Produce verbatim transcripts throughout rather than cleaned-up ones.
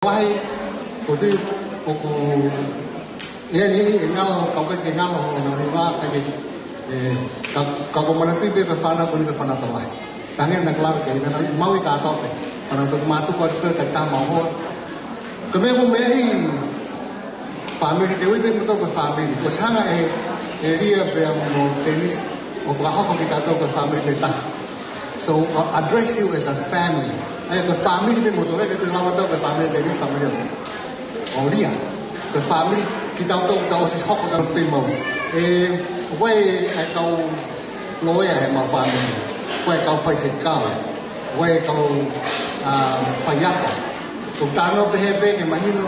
Lahi, ko e tui ʻoku ʻi ai ni e ngalo, ka ʻoku ʻikai ke ngalo hono hiva, ka ke, ē, ka, ka ko e manatuʻi pē ko e fānau ko eni ko e fānau tokolahi. Tangi na kala ke ina na mau i ka tope. Fānau toki mātuku atu pē taki taha mau hoa. Ko e meʻa ko e meʻa ʻi fāmili, te u ui pē kimoutolu ko e fāmili. Ko e hanga ʻe, ʻe Lia pea mo Dennis ʻo fakahoko kitautolu ko e fāmili pē taha. So, I address you as a family. ʻA ia ko e fāmili pē kimoutolu, ʻikai ke te lava ʻo tau ko e fāmili Dennis, fāmili ʻo, ʻo Lia. Ko e fāmili kitautolu, tau ʻosi hoko tau pē mau. Ē, ʻoku ʻi ai e kau loea heʻemau fāmili. ʻOku ʻi ai e kau faifekau. ʻOku ʻi ai e kau, ā, faiako. Ko e talanoa pehē pē ke mahino.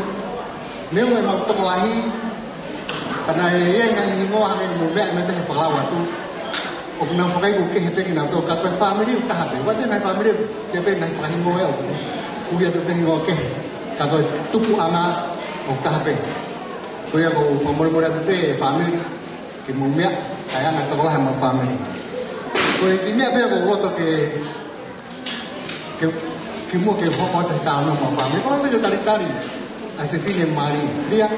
Meʻa ʻemau tokolahi, ka naʻe ʻi ai e ngaahi hingoa hangē ko e meʻa mai pē he fakalau atu. ʻOku nau fakaiku kehe pē kinautolu, ka ko e fāmili ʻoku taha pē. ʻOku ʻi ai e ngaahi fāmili ʻoku ʻi ai pē ngaahi fakahingoa ʻoku ui atu pē hingoa kehe. Ka ko e tupuʻanga ʻoku taha pē. Ko ia ʻoku ou fakamolemole atu pē fāmili, ke mou meʻa, kae anga tokolahi ʻemau fāmili. Ko e kiʻi meʻa pē ʻoku ou loto ke ke, ke mo ke hoko atu he talanoa mo e fāmili. Ko e meʻa ke talitali ʻa e fefine mali. Lia.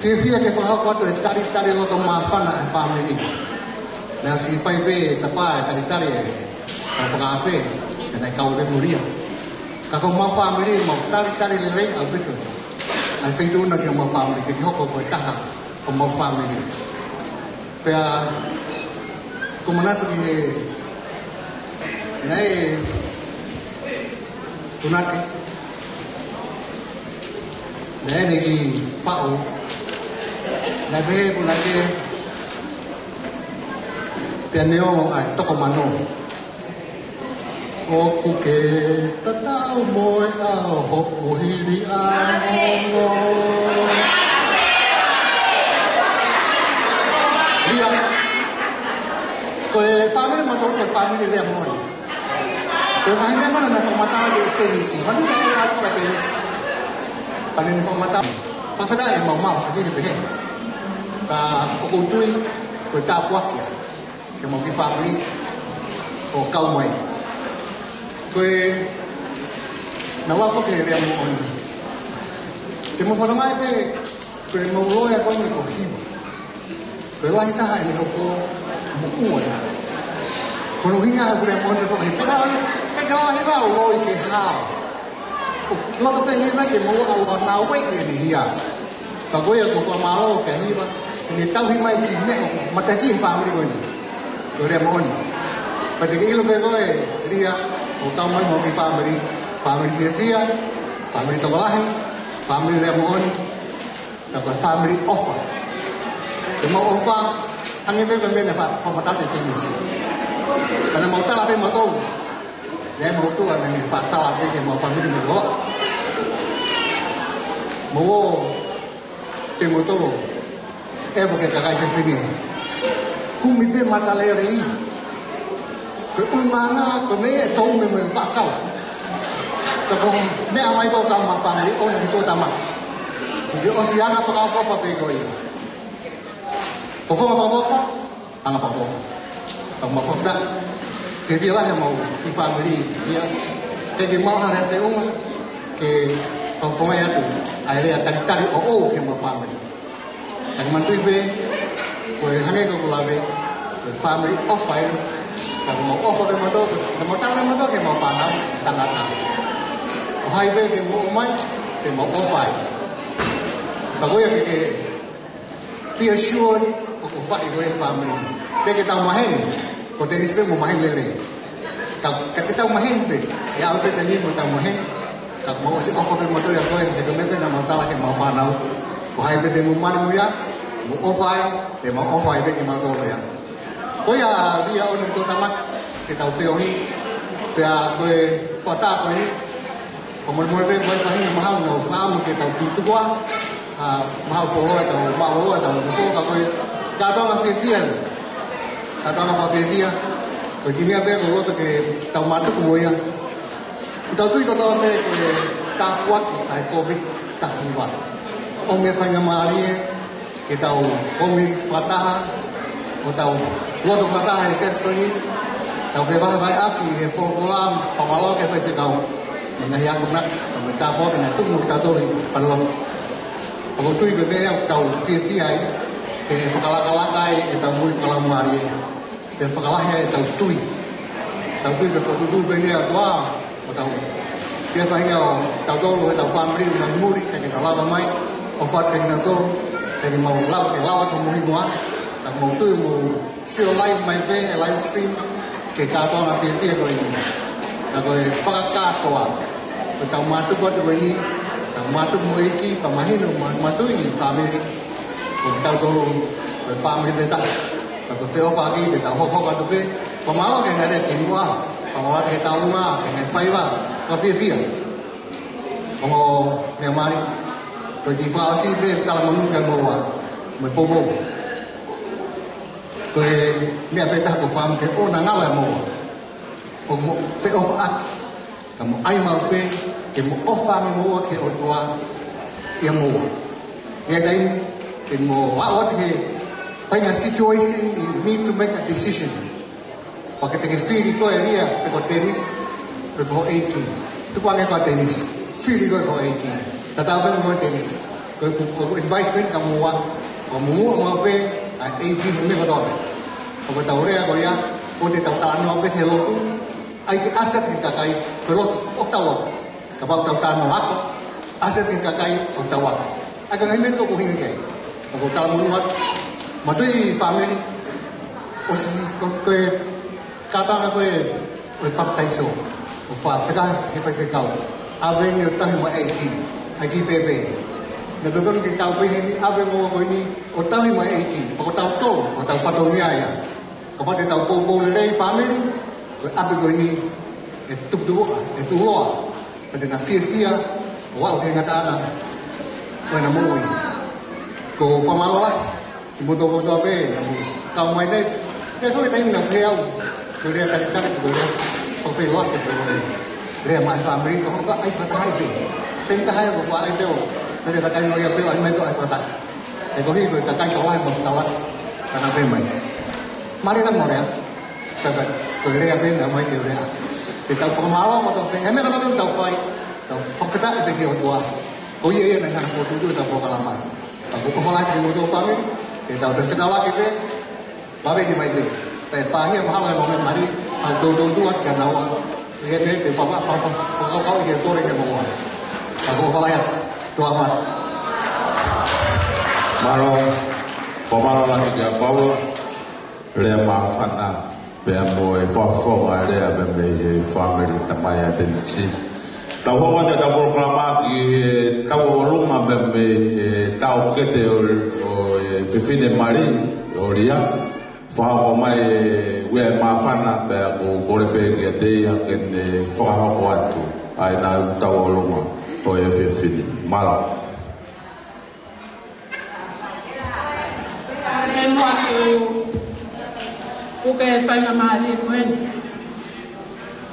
Fiefia ke fakahoko atu he talitali loto māfana ʻa e fāmili. Naʻe ʻosi fai pē tapa e talitali ʻe, ʻa e fakaafe, ke naʻe kau pē mo Lia. Ka ko homau fāmili, mau talitali lelei ʻaupito ʻa e feituʻu na ki homau fāmili, ke ke hoko ko e taha homau fāmili. Pea, ʻoku ou manatu ki he, naʻe, punake, naʻe ʻi ai e kiʻi faʻu, naʻe pehē ʻe he punake, pea ne ʻomi ʻa e toko mano. ʻOku ke tatau mo e ʻaho ʻo hili ʻa Momo. Lia. Ko e fāmili mautolu ko e fāmili Lea Moʻoni. Ko e ngaahi meʻa ko ena naʻe fakamatala ʻe Tenisi. Manu na e atu ka Tenisi. Pane ne fakamatala. Fakafetaʻi ʻemau maʻu ha fefine pehē. Ka ʻoku ou tui, ko e tāpuaki ia ke mau kiʻi fāmili ʻo kau mai. Ko e, naʻa ku foki he Lea Moʻoni. Te mau fanongo ai pē, ko ʻemau loea ko eni ko Hiva. Ko e lahi taha ʻene hoko mo ua ia. Ko hono ʻuhinga he Lea Moʻoni ko e peka, peka he vau loi ke hao. Loto pē Hiva ke mau ʻalu ʻo ngāue ki heʻene hia. Ka ko ia ʻoku ou fakamālō kia Hiva, ʻene tauhi mai e kiʻi meʻa ʻoku mataʻi he fāmili ko eni. Ko e Lea Moʻoni. Pea te ke ʻilo pē koe, Lia, ʻoku tau mai mo e kiʻi fāmili, fāmili fiefia, fāmili tokolahi, fāmili Lea Moʻoni, ka ko e fāmili ʻofa. Ko ʻemau ʻofa, hangē pē ko e meʻa naʻe fa-, fakamatala ʻe Tenisi. Ka naʻa mau tala pē mautolu. Naʻe mau tuʻu ʻa e meʻa fakamatala pē ke mau fāmili mo ua. Mo ua te mau tolo. ʻE mo ke kakai fefine. Kumi pē matalelei. Ko e ʻulungaanga, ko e meʻa ʻe tau me mo e fakakau. Ka ko e meʻa mai ko ka mau fāmili ʻoua naʻa ke tuʻo tama. Ke ʻosi anga fakaʻofoʻofa pē ko ia. Ko e fakaʻofoʻofa, anga fakaʻofoʻofa. Ka mau fakafetaʻi. Ke fiefia lahi ʻemau kiʻi fāmili ia. Ke ke mau hara he feʻunga. Ke fakafofongaʻi atu ʻa e lea talitali ʻoʻou ki heʻemau fāmili. Ka ke manatuʻi pē, ko e hangē ko ʻeku lave, ko e fāmili ʻofa eni. Ka ko ʻemau ʻofa pē mautolu, ka mau tala pē mautolu ki heʻemau fānau, tangata. Ko hai pē ke mou ʻomai, te mau ʻofa ai. Ka ko ia ke ke be assured, ʻoku ʻofaʻi koe ʻe he fāmili. Teʻeki ke tau maheni, ko Tenisi pē mo maheni lelei. Ka, ka te tau maheni pē, ʻe aʻu pē taimi mo tau maheni, ka mau ʻosi ʻofa pē mautolu ia koe, he ko e meʻa pē naʻa mau tala ki heʻemau fānau. Ko hai pē te mou mali mo ia, mou ʻofa ai, te mau ʻofa ai pē kimautolu ia. Ko ia, Lia, ʻoua naʻa ke tuʻo tama, ke tau feohi, pea ko e fakatātā ko eni, ko e molemole pē, ko e faʻahinga mahalo naʻa ku fakaʻamu ke tau kiʻi tuku ā, ā, mahalo fuoloa ʻetau, mālōlō ʻetau nofo, ka ko e kātoanga fiefia. Kātoanga fakafiefia. Ko e kiʻi meʻa pē ʻoku ou loto ke tau mātuku mo ia. ʻOku tau tui kotoa pē ko e tāpuaki ʻa e Kōviti taha hiva. ʻOmi e faingamālie, ke tau ʻomi fakataha, ʻo tau lotu fakataha he siasi ko eni, tau fevahevaheʻaki he folofola, fakamālō ki he faifekau. Ngaahi akonaki, mo e tāpuaki naʻe tuku mo kitautolu ʻi Palelotu. ʻOku ou tui ko e meʻa ʻoku tau fiefia ai, ke fakalakalaka ai ʻetau moʻui fakalaumālie. Ke fakalahi ai ʻetau tui. Tau tui ko e fokotuʻutuʻu pē ʻeni ʻa e ʻOtua, ʻo tau. Ke fai ʻo tautolu, ʻetau fāmili, ʻo nau muli, ke ke lava mai, ʻo fatu ke kinautolu, ke ke mau lava, ke lava tau moʻui muʻa, tau mau tui mo sio live mai pē, e live stream, ki he kātoanga fiefia ko eni. Ka ko e fakakātoa, ko ʻetau mātuku atu ko eni, ʻetau mātuku mo e ʻEiki, pea mahino, ma-, mātuku ʻi he fāmili, ko kitautolu, ko e fāmili pē taha. Ka ko e feʻofaʻaki, te tau hokohoko atu pē, fakamālō ki he ngaahi lea kimuʻa, fakamālō ki he tauʻolunga, ki he ngaahi faiva, ko e fiefia. Ongo meʻa mali, ko e kiʻi fakaʻosi pē, talamonū kia moua, mo e poupou. Ko e meʻa pē taha ʻoku ou fakaʻamu ke ʻoua naʻa ngalo ʻia moua. ʻOku mou feʻofaʻaki, ka mou ʻai maʻu pē, ke mou ʻofa ange moua ki he ʻOtua ʻia moua. ʻI he taimi, te mou aʻu atu ki he, paʻanga situation, you need to make a decision. Pea ke te ke fili koe Lia, pe ko Dennis, pe ko e ʻEiki. Tuku ange ko Dennis. Fili koe ko e ʻEiki. Tatau pē mo Dennis. Ko e, ko e, ko e advice pē ka moua. Ko e moua maʻu pē, ʻa e ʻEiki he meʻa kotoa pē. Ko ʻetau lea ko ia, ʻoua te tau talanoa pē ki he lotu. ʻAi ke ʻasi atu ki he kakai, ko e lotu, ʻoku tau lotu. Kapau ʻoku tau talanoa ako, ʻasi atu ki he kakai ʻoku tau ako. ʻA ia ko e ngaahi meʻa ʻoku ou ʻuhinga ki ai. ʻOku ou talamonū atu, mātuʻa fāmili, ʻosi ko, ko e kātoanga ko ē ʻo e papitaiso, ʻo fakafetaʻi he faifekau. ʻAve eni ʻo tauhi mo e ʻEiki, ʻEiki pēpē. Naʻe totonu ke kau pē heni, ʻave moua ko eni, ʻo tauhi mo e ʻEiki, pea ko tautolu, ko hotau fatongia ia. Kapau te tau poupou lelei fāmili, ko e ʻapi ko eni, ʻe tuputupuʻa, ʻe tuʻuloa, pea te na fiefia, ʻo aʻu ki he ngataʻanga, ko ʻena moʻui. Ko e fakamālō lahi, kimoutolu kotoa pē, naʻa mou kau mai nei, te ko e taimi naʻa pehē au, ko e lea talitali, ko e lea, ko e feiloaki, ko e lea maʻa e fāmili, ko e ʻai fakataha pē. Taimi taha ʻoku ʻai pē ʻo, ko e lea takai no ia pē, ʻai mai pē ʻai fakataha. He ko e hā ko e kakai tokolahi mo e tokolahi, ka naʻa pehē mai. Mālie ʻetau lea, ka ko e lea pē naʻa mai ke lea. Te tau fakamālō mo tau feinga, he meʻa kotoa pē tau fai, tau fakafetaʻi pē ki he ʻOtua. Ko ia ia naʻa na fokotuʻutuʻu ʻetau polokalama. Ka ko e ʻofa lahi kimoutolu fāmili, te tau toe fetaulaki pē, vave ni mai pē. Pea pāhia mahalo e moʻui mali, ʻa e toutou atu kia naua. ʻI he meʻa te papa, papa, papa, papa, ʻi he tore ke moua. Ka ko e ʻofa lahi atu, tuʻa ʻofa. Mālō, fakamālō lahi kia Paula, lea māfana, pea mo e fakafofonga lea pea mei he fāmili tamai ʻa Denisi. Tau hoko atu ʻetau polokalama ki he tauʻolunga pea mei he taʻokete ʻo, ʻo e fefine mali, ʻo Lia. Fakahoko mai e uea māfana pea ʻoku ou kole pē kiate ia ke ne fakahoko atu ʻa ʻena tauʻolunga ʻo e efiafi ni. Mālō. Pea mo ʻeku, ʻoku ke faingamālie ko eni.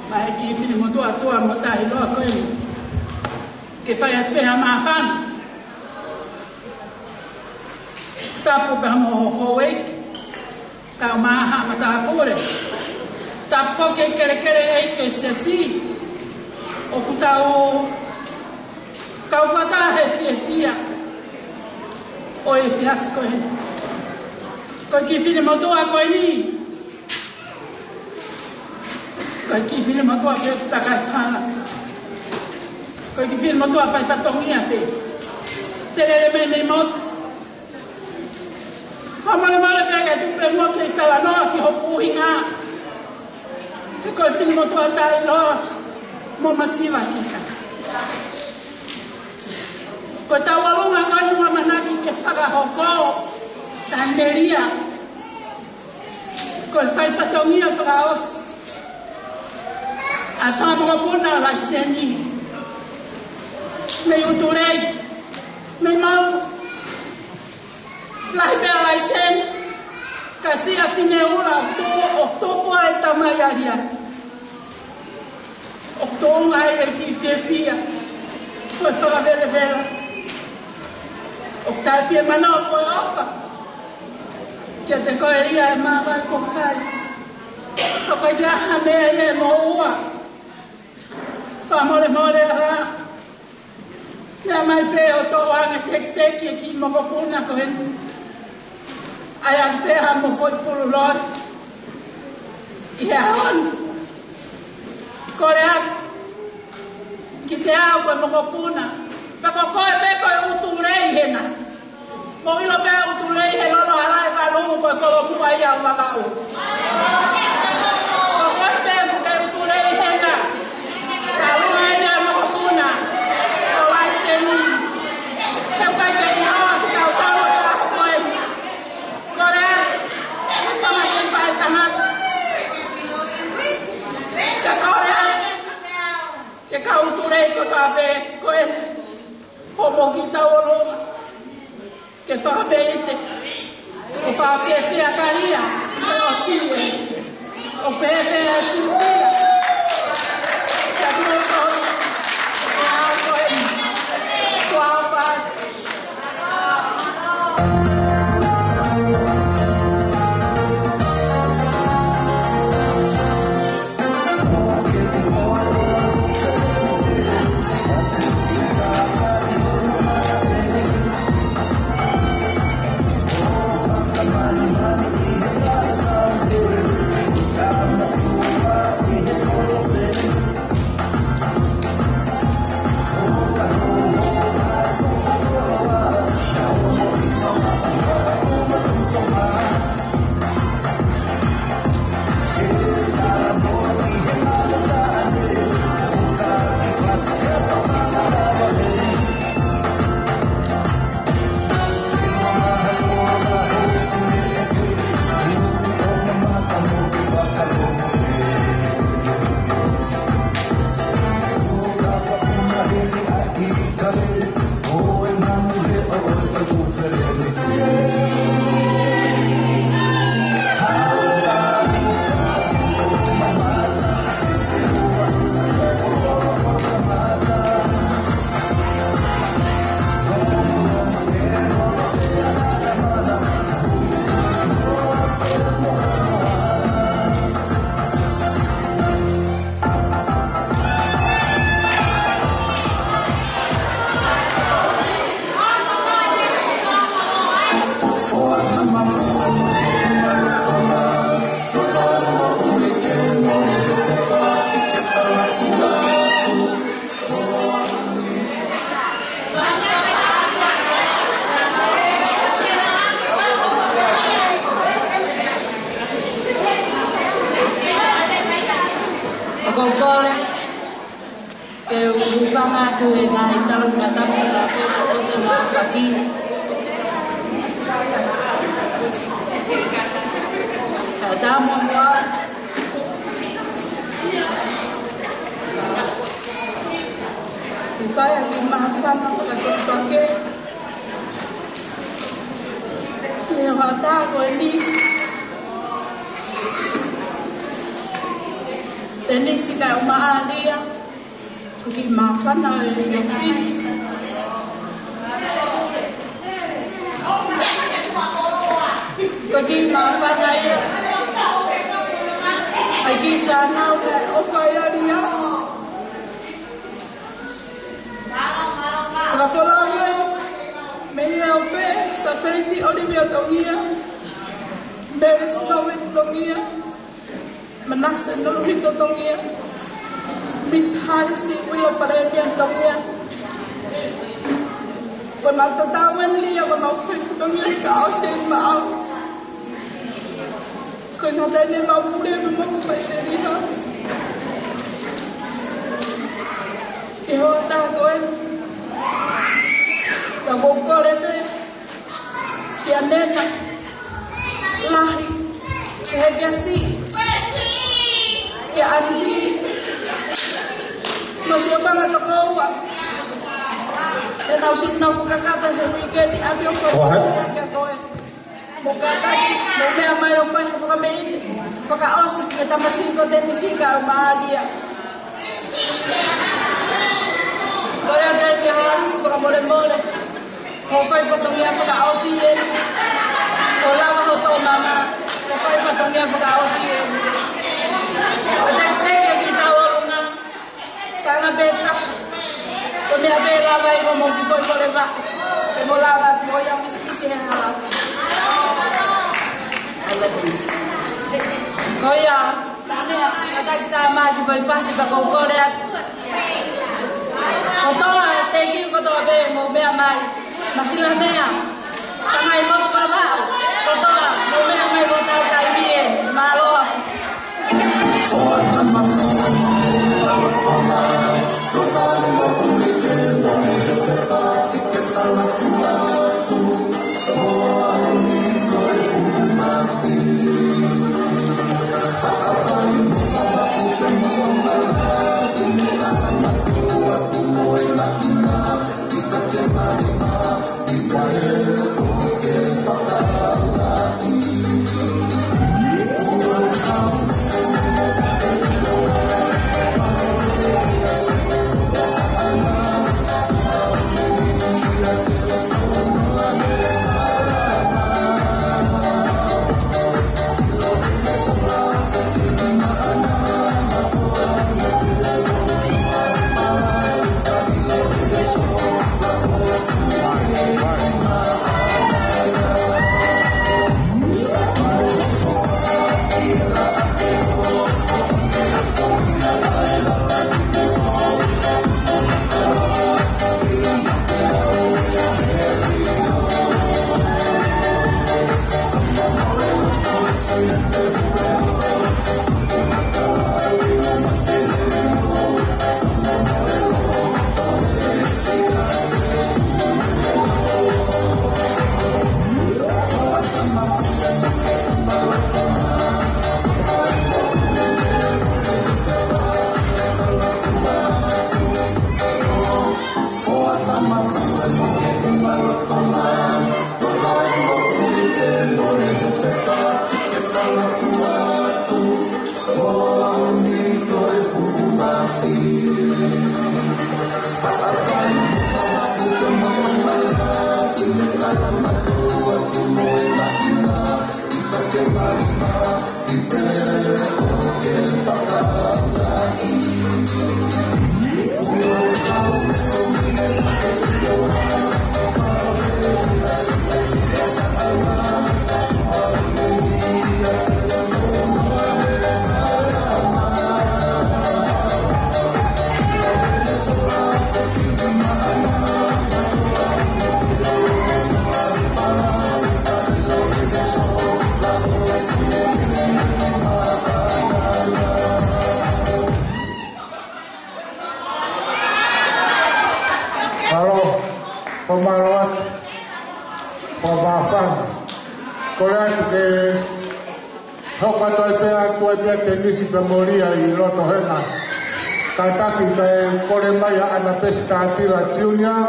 Maʻa e kiʻi finemotuʻa ʻa Tua mo Taʻiloa ko eni. Ke fai atu pē ha māfana. Tapu pē mo ho houʻeiki. Kau mai ha matāpule. Tapu foki e kelekele ʻeiki ʻo e siasi. ʻOku tau kau fakataha he fiefia ʻo e efiafi ko eni. Ko e kiʻi finemotuʻa ko eni. Ko e kiʻi finemotuʻa pē ʻoku takai hala. Ko e kiʻi finemotuʻa fai fatongia pē. Te lele mai mei motu. Fakamolemole pē kae tuku pē muʻa ke talanoa ki hoku ʻuhinga. He ko e finemotuʻa Taʻiloa mo Masiva kita. Ko e tauʻolunga ko eni ʻoku ou ʻamanaki ke fakahoko ʻa Lia. Ko e fai fatongia fakaʻosi ʻa e fanga mokopuna laiseni. Mei Utulei, mei Maʻu, lahi pē ʻa e laiseni, ka siʻa Fineʻula ʻoku tupu, ʻoku tupu ai e tamai ʻa Lia. ʻOku tuʻunga ai e kiʻi fiefia, ko e fakavelavela. ʻOku taʻe fiemānako e ʻofa kiate koe Lia e māvae kuo fai. Ka ʻoku ʻikai ha meʻa ia ʻe moua. Fakamolemole ā, meʻa mai pē ʻo toʻo ange tekiteki e kiʻi mokopuna ko eni. ʻAi ange pē ha mo foʻi pulu loi ʻi he ʻaho ni. Kole atu kiate au ko e mokopuna, pe ko koe pē ko e ʻutu lei hena. Mou ʻilo pē ʻutu lei he lolo hala e valu ko e kolomuʻa ia ʻo Vavaʻu. Ko koe pē mo ke ʻutu lei hena. Ka lua ia mokopuna ʻo laiseni. He ʻikai ke ʻilo ʻa kitautolu ʻa ko ē. Kole atu, tama ke fai tangata. Ke kole atu ke kau ʻutu lei kotoa pē ko ē. Hoʻomou kiʻi tauʻolunga ke fakapeite, ʻo fakafiefia kalia, ʻo sio, ʻo pehē atu ia. Kia kimoutolu, ʻo aʻu ko eni, ʻo aʻu pē. ʻOku ou kole ke u hūfanga atu he ngaahi tala matapu la ko o se ma faki. Ka tamo mua. Kuo fai ʻa e kiʻi māfana fakatupulaki ʻi he hoʻatā ko eni. Tenisi Kaumaʻalia, ko e kiʻi māfana ʻo e efiafi ni. Ko e kiʻi māfana ia ʻa e kiʻi fānau ʻoku fai ʻa e lia. Fakafolau mai mei he ʻaho pē, Safeiti ʻOlivia Tongia, Mary Snowy Tongia, Manase Noluhito Tongia, Miss Harris Willa Palemia Tongia. Ko ʻemau tatau eni lia, ko ʻemau fai Tongia ka ʻosi eni maʻau. Ko e ngata eni ʻemau pule mo ʻemau fai ʻi he ʻaho ni. ʻI he hoʻatā ko ē, ka ʻoku ou kole pē kia Nena, Lahi, Hekesi, kia ʻAniti, mo siʻi fanga tokoua ʻenau siʻi nofo kakato he uike ni, ʻa e ʻaho ni ʻoku ou kole kia koe. Mou kātaki, mou meʻa mai ʻo fai ha fakameʻite fakaʻosi ki he tamasiʻi ko Tenisi Kaumaʻalia. Ko ia ke ke halisi fakamolemole. Ko e fai fatongia fakaʻosi ē. Ko lava ho toʻo mama. Ko e fai fatongia fakaʻosi ē. Ko e tekiteki ʻa e kiʻi tauʻolunga. Kanga peta. Ko e meʻa pē lava ʻi hoʻomou kiʻi foʻi koleva. Ke mou lava ʻo ʻai ʻa e pisinisi he hala. Ko ia, kātaki Sāmā, kiʻi foʻi fasi pea ʻoku ou kole atu. Kotoa, thank you kotoa pē mou meʻa mai. Masilameʻa, Tamai Motu Vavaʻu, kotoa, mou meʻa mai ko e tau taimi eni, mālō. Mālō, ko e mālō atu, ko e māfana. Kole atu ke hoko atu ai pē, atu ai pē ʻa Tenisi pea mo Lia ʻi loto hena. Kātaki kae kole mai ʻa ʻAna Pesi Tātila Junior,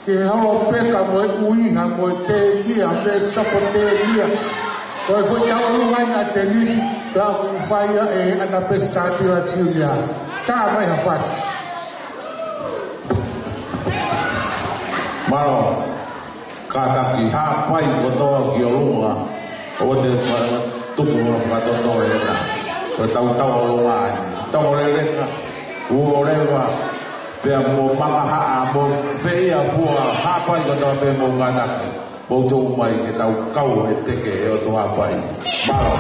ki he holo peka mo e ʻuhinga mo e tēmia, Mesopotēmia. Ko e foʻi tauʻolunga ʻa Tenisi, pea ʻoku fai ia ʻe ʻAna Pesi Tātila Junior. Tā mai ha fasi. Mālō, kātaki, hapai kotoa ki ʻolunga, ʻoua te fakatupu mo fakatoto ē na. Ko e tau tauʻolunga eni. Tau leleka, uo leva, pea mo makahaʻa, mo feia fua, hapai kotoa pē mo kātaki. Mou tuʻu mai ke tau kau he teke ʻo e ʻOtua Haʻapai. Mālō.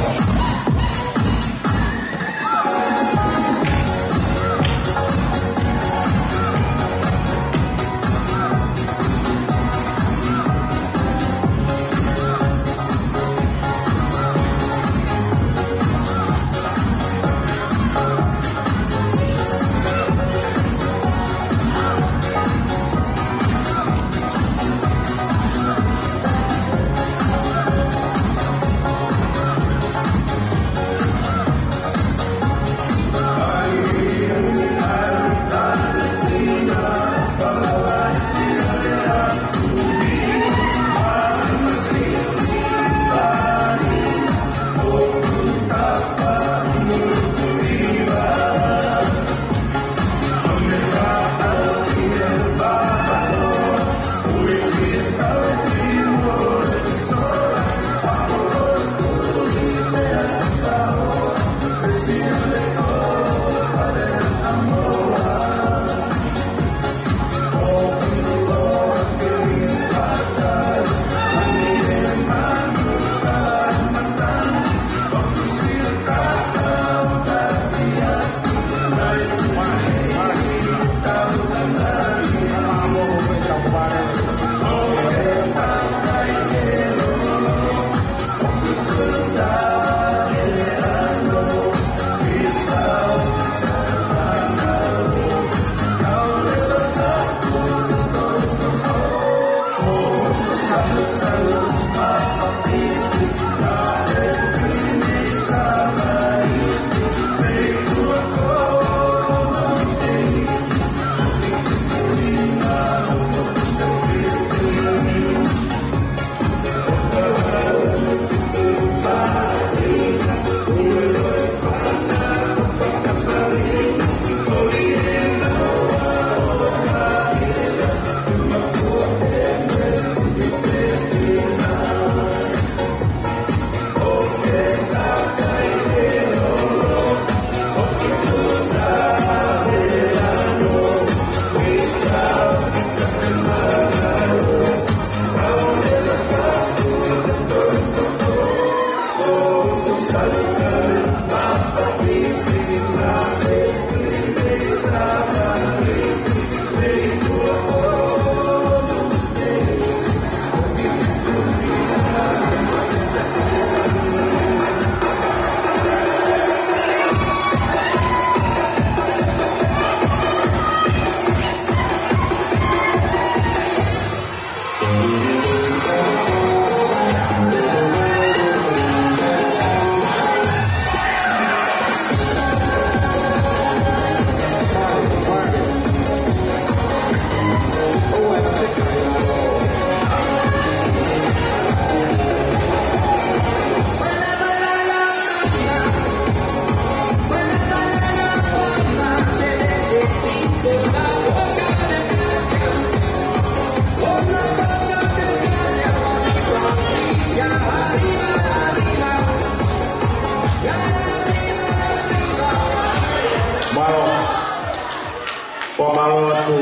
Mālō atu,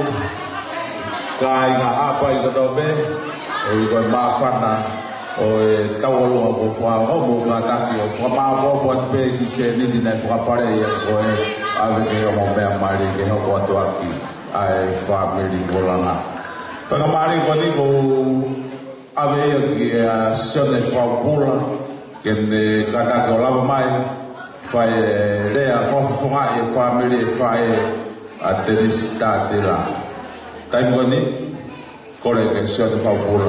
kāinga ʻapasia kotoa pē, ʻoku ʻi ai ko e māfana ʻo e tauʻolunga kuo fai, ʻoku mou kātaki ʻo fakamāʻopoʻopo atu pē ki he sēniti naʻe fakapale ia ko e ʻave ki he ongo meʻa mali ke hoko atu ʻaki ʻa e fāmili Kolanga. Fakamālō ko eni ʻoku ʻave ia kia Sione Faupula, ke ne kātaki ʻo lava mai, fai e lea fakafofongaʻi e fāmili e faʻē ʻa Tenisi Tātila. Taimi ko eni, kole kia Sione Faupula,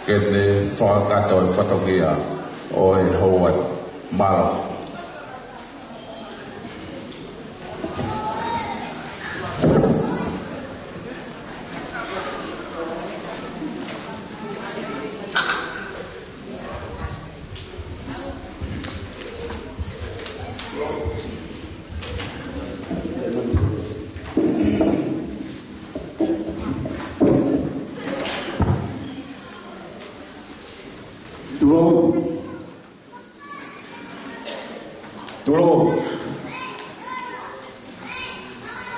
ke ne fakakakato e fatongia ʻo e houa. Mālō. Tulou. Tulou.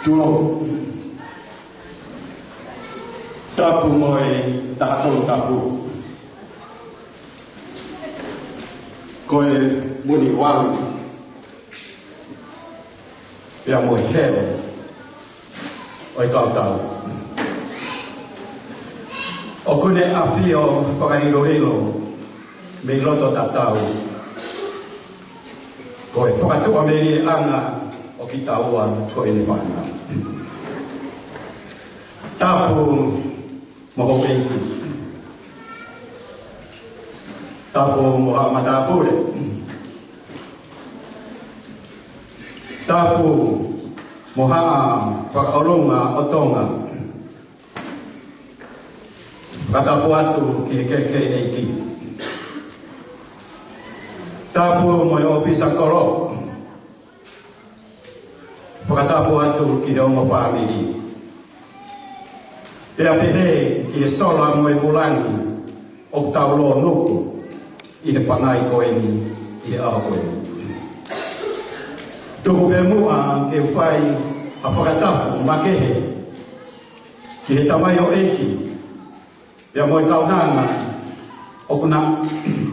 Tulou. Tapu mo e Tahatolu Tapu. Ko e Muni Valu. Pea mo e Helu ʻo e kau tau. ʻOku ne ʻafio fakaʻiloʻilo mei loto tatau. Ko e fakatuʻamelieʻanga ʻo kitaua ko ʻene fānau. Tapu mo hoʻo ʻeiki. Tapu mo haʻa matāpule. Tapu mo haʻa fakaʻolunga ʻo Tonga. Fakatapu atu ki he K K A T. Tapu mo e ʻōfisa kolo. Fakatapu atu ki he ongo fāmili. Pea pehē ki he sola mo e vūlangi ʻoku tau lōnuku ʻi he pangai ko eni, ʻi he ʻaho ko eni. Tuku pē muʻa ke u fai ha fakatapu makehe ki he tamaioʻeiki, pea mo e kaunanga ʻoku na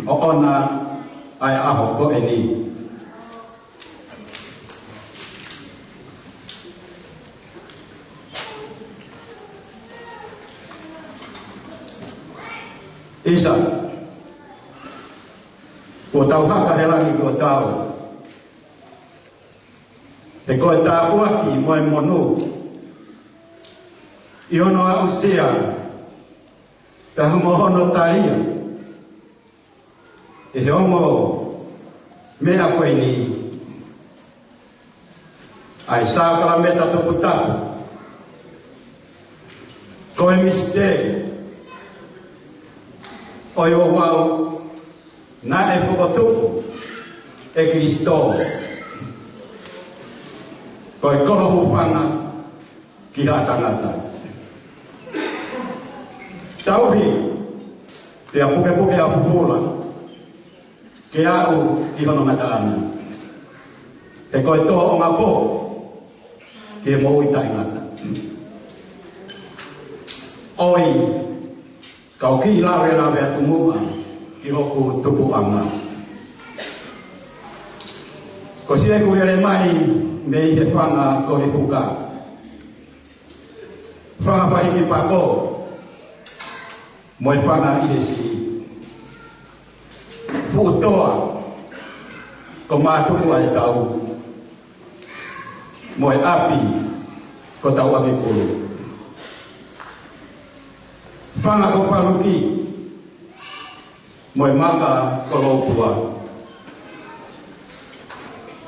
ʻoʻona ʻa e ʻaho ko eni. ʻIsa, kuo tau haka he langi kuo tau. He ko e tāpuaki mo e monū ʻi hono aʻusia, pea mo hono talia ʻe he ongo meʻa ko eni, ʻa e sākalamēniti toputapu, ko e misiteli ʻo e ouau naʻe fokotuʻu ʻe Kilisitō, ko e kolo hūfanga ki haʻa tangata. Tauhi, pea pukepuke ʻa e pupula ke aʻu ki hono ngataʻanga. He ko e tōʻonga pō ki he moʻui taʻengata. ʻOi, kau kiʻi lavelave atu muʻa ki hoku tupuʻanga. Ko siʻeku lele mai mei he fanga ko Lipuka, fanga Faiki Pako, mo e fanga ʻi he siʻi fuʻu toa ko Mātuku ʻa e Tau, mo e ʻapi ko Tauʻakipulu. Fanga ko Paluki, mo e maka ko Lopua.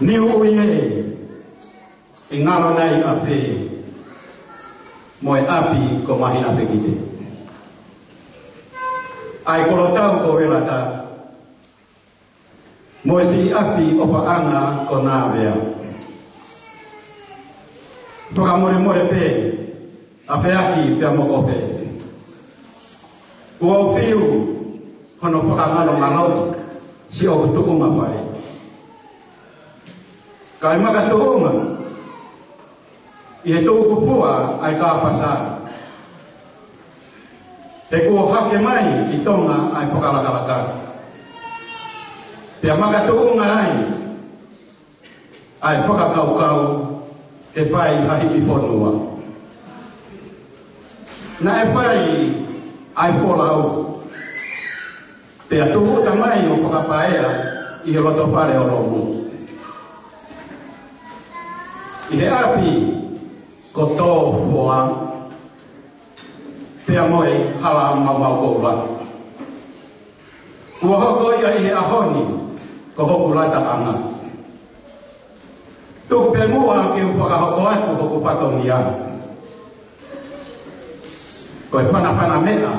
Niuʻuie, ʻi Ngalonai ʻa Pē, mo e ʻapi ko Mahinafekite. ʻA e kolotau ko Velata, mo e siʻi ʻapi ʻofaʻanga ko Nāvea. Fakamolemole pē, ʻa Feaki pea mo Kofe. Kuo u fiu hono fakangalongaloʻi siʻoku tuʻunga fale. Kae makatuʻunga ʻI he tuku fua ʻa e kāpasa, he kuo hake mai ki Tonga ʻa e fakalakalaka, pea makatuʻunga ai ʻa e fakakaukau ke fai ha hiʻi fonua. Naʻe fai ʻa e folau, pea tūʻuta mai ʻo fakapaea ʻi he loto fale ʻo Lomu, ʻi he ʻapi ko Tōfoa, pea mo e hala maumau koula. Kuo hoko ia ʻi he ʻaho ni ko hoku lataʻanga. Tuku pē muʻa ke u fakahoko atu hoku fatongia, ko e fanafana meʻa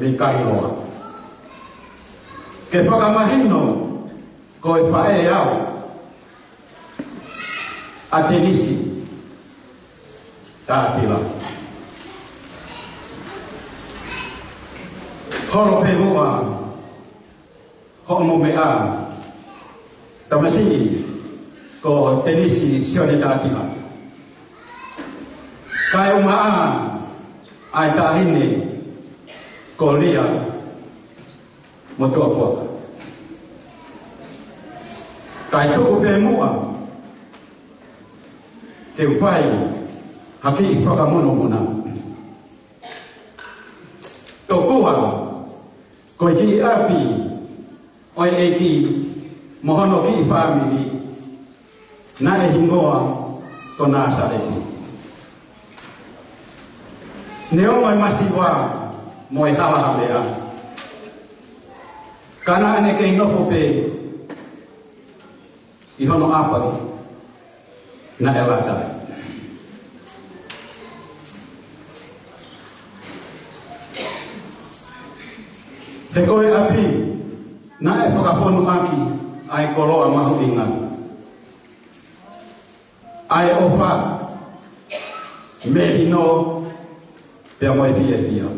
mei Kailoa, ke fakamahino ko e faʻē au ʻa Tenisi Tātila. Holo pē muʻa hoʻomo meʻa, tamasiʻi ko Tenisi Sione Tātila, kae ʻumaʻā ʻa e taʻahine ko Lia mo Tuʻapuaka. Kae tuku pē muʻa ke u fai ha kiʻi fakamonumonu. Tokua ko e kiʻi ʻapi ʻo e ʻEiki mo hono kiʻi fāmili, naʻe hingoa ko Nāsaleti. Neongo e masiva mo e halahalea, ka naʻa ne kei nofo pē ʻi hono ʻapa ni naʻe lata ai. He ko e ʻapi naʻe fakafonu ʻaki ʻa e koloa mahuʻinga, ʻa e ʻofa, melino, pea mo e fiefia.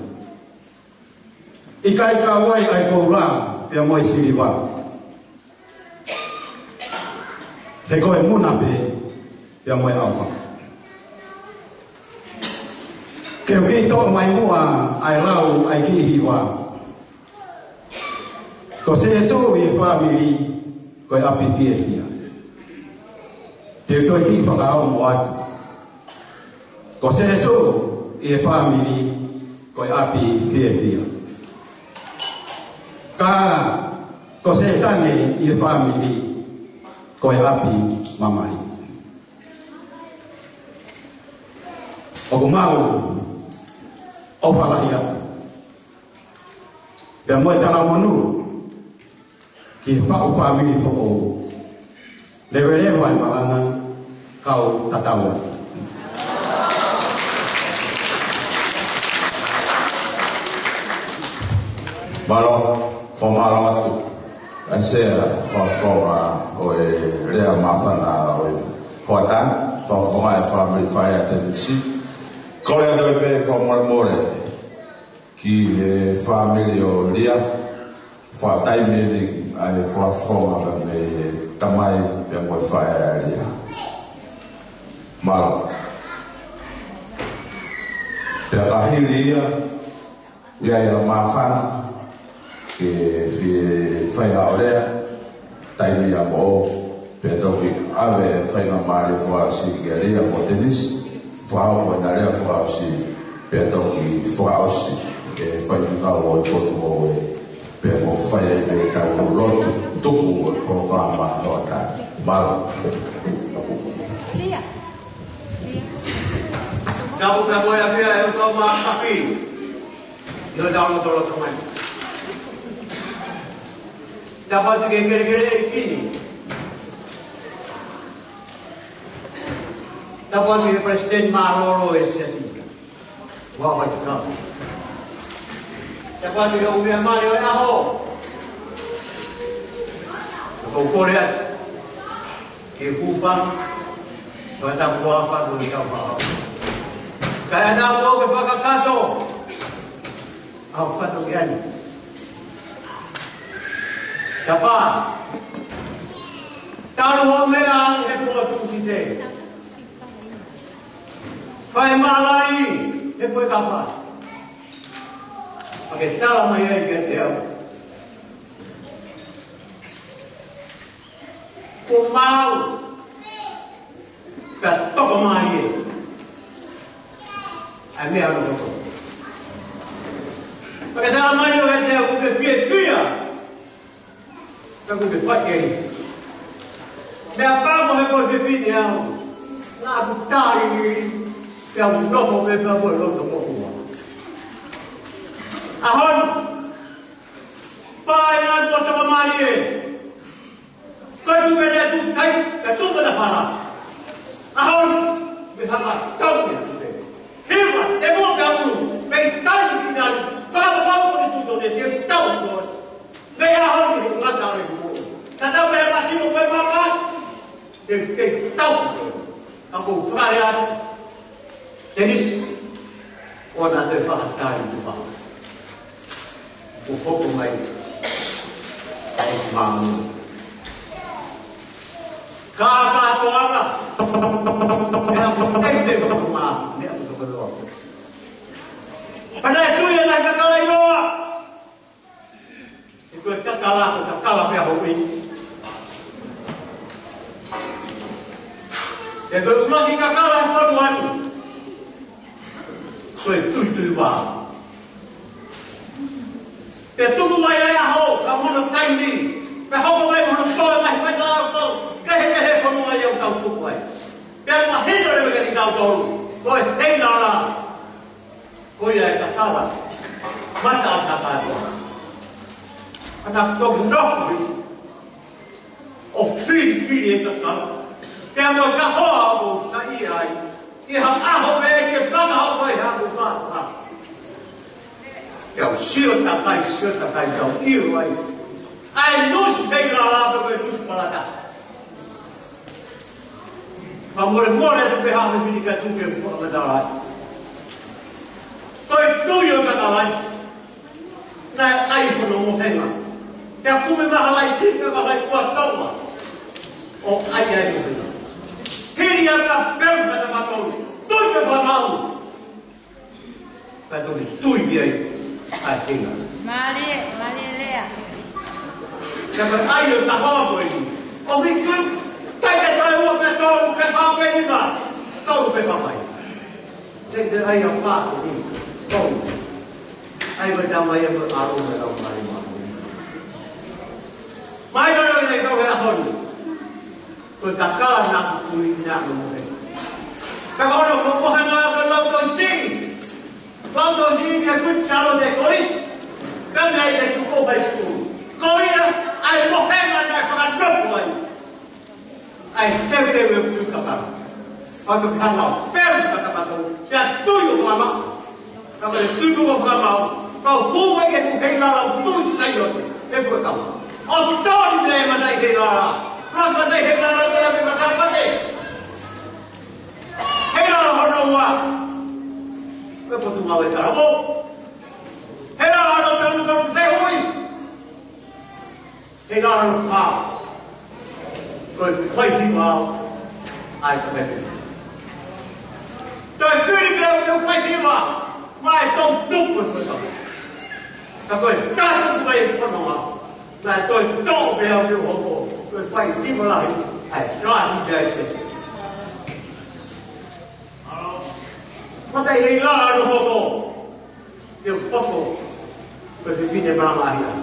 ʻIkai kau ai ʻa e koula pea mo e siliva, he ko e muna pē pea mo e ʻauha. Ke u kiʻi toʻo mai muʻa ʻa e lau ʻa e kiʻi hiva. Ko Sēsū ʻi he fāmili ko e ʻapi fiefia. Te u toe kiʻi fakaongo atu. Ko Sēsū ʻi he fāmili ko e ʻapi fiefia. Ka ko Sētane ʻi he fāmili ko e ʻapi mamahi. ʻOku mau ʻofa lahi atu pea mo e talamonū ki he faʻu fāmili foʻou. Leveleva e malanga, kau tatau atu. Mālō, fakamālō atu. ʻAisea, fakafofonga ʻo e lea māfana ʻo e hoʻatā, fakafofonga e fāmili faʻē ʻa Tenisi. Kole atu pē fakamolemole ki he fāmili ʻo Lia, fakataimi eni ʻa e fakafofonga mei he tamai pea mo e faʻē ʻa Lia. Mālō. Pea ka hili ia, ʻi ai ʻa e māfana ke fie fai ha ʻo lea, taimi ia mo ʻo, pea toki ʻave e faingamālie fakaʻosi kia Lia mo Tenisi, fakahoko ʻena lea fakaʻosi, pea toki fakaʻosi e faifekau ʻo e potu ʻo e, pea mo fai ai pē ʻetau lotu tuku ʻo e polokalama hoʻatā. Mālō. Tapu, tapu, ʻa e ʻapi ʻa e ʻOtua Mafimafi. ʻIo, tau lotoloto mai. Tapu atu ki he kelekele ʻeiki ni. Tapu atu ki he palesiteni mālōlō ʻo e siasi. Ua ua te kau. Tapu atu ki he ʻū meʻa mali ʻo e ʻaho. Ko u kole atu ke kufa, ko e tapu ʻa e fatu i kau pao. Kae ʻatā ʻoku ke fakakakato ʻa e fatu ki ani. Tapa, talu hoʻo meʻa he pō Tūsite. Fai mālai, he foʻi kapa. Pea ke tala mai ai kiate au. Ko mau, ka toko mai ē. ʻAi meʻa ʻo toko. Pea ke tala mai ʻo kiate au, ʻoku ke fiefia. Ka ʻoku ke fai kei. Meʻapango he ko e fefine au. Naʻa ku tali, pea u nofo pē pea mo e loto mokua. ʻAho ni. Pea ʻi ai ʻo toko mai ē. Ko e tuʻu pē ʻa e tuʻu tai, ka tuʻu pē ʻa e fala. ʻAho ni, me haka tau ia tuʻu pē. Hiva, te mo ka ulu, me i tai ki nani, fala pau ko ni suto ne te tau ko. Me ʻaho ni, he ngata ʻo e kuo. Ka tau me ma sino pe ma ma, te te tau ko. Ka ko fale ai. Tenis, ʻoua naʻa toe fakatai tu fa. Kuo hoko mai ʻa e māmani. Ka ka toanga. Meʻa ko tete ko mā, meʻa ko toko loa. Pana e tui e nai kakala ʻiloa. He ko e kakala, ko e kakala pē ʻa hoʻi. He ko e ʻuluaki kakala he fonua ni. Ko e tuituivā. Pea tuku mai ai ʻa hoʻo, ka mono taimi. Pea hoko mai mono toe mai, mai tala au tau. Kehe, kehe fonua ia ʻoku tau tuku ai. Pea mahino leva kiate kitautolu. Ko e heinala. Ko ia e kakala. Mata ʻa kātoa. Ka ta toku nofi. ʻO filifili e kakala. Pea mo e kahoa ʻoku ou saiʻia ai. ʻI ha ʻaho meʻa ke paka hoko ai ha ʻoku kātoa. Pea u sio takai, sio takai, pea u ʻilo ai. ʻA e nusu heinala pea mo e nusu palata. Fakamolemole atu pē ha fefine ka tuku ke u fakamatala ai. Ko e tui ʻo e kakala ni. Naʻe ʻai hono mohenga. Pea kumi maha laisika ka lai kua tonga. ʻO ʻai ai mohenga. Hili ʻa e kapeu ka tama tolu. Tui ke fakamaau. Ka toki tui ki ai ʻa e hinga. Mālie, mālie lea. Ka ka ai o taho ko eni. ʻO mi tui, tai ke tai ua pe tolu, pe fā pe nima. Tolu pe fā mai. Te te ai a fā ko ni. Tolu. Ai ko tama ia ko aro me lau mai ma. Mai no no ia kau he ʻaho ni. Ko e kakala naʻa ku tui naʻa ku mohe. Ka ko hono mohenga ko Lautohi Sini. Lautohi Sini ki he Kuini Sālote Kolisi. Ka mei ai ki he Tuʻukohu High School. Ko ia ʻa e mohenga naʻe fakanofo ai. ʻA e teuteu e kui kakala. Ka toki hanga ʻo feu ka takato. Pea tui ʻo fakamaʻu. Ka ko e tui pē ko e fakamaʻu, ka u hū mai ke ku heinala ʻo tui Saiote, he fuʻu kau. ʻO tō ni pē mataʻi heinala. Ka mataʻi heinala te la me masapate. Heinala hono ua. Ko e Potungāue Talavou. Heinala hono tolu tolu fehuʻi. Heinala hono fā. Ko e fai hiva au. ʻAi ka meke. Toe fili pē au ke u fai hiva. Mai tau tupu e fai hiva. Ka ko e tatu mai e fononga. Mai toe tau pē au ke u hoko. Ko e fai hiva lahi. ʻAi, kalasi pē ai sese. Mataʻi heinala hono hoko. Pea u hoko, ko e fefine malanga ahi.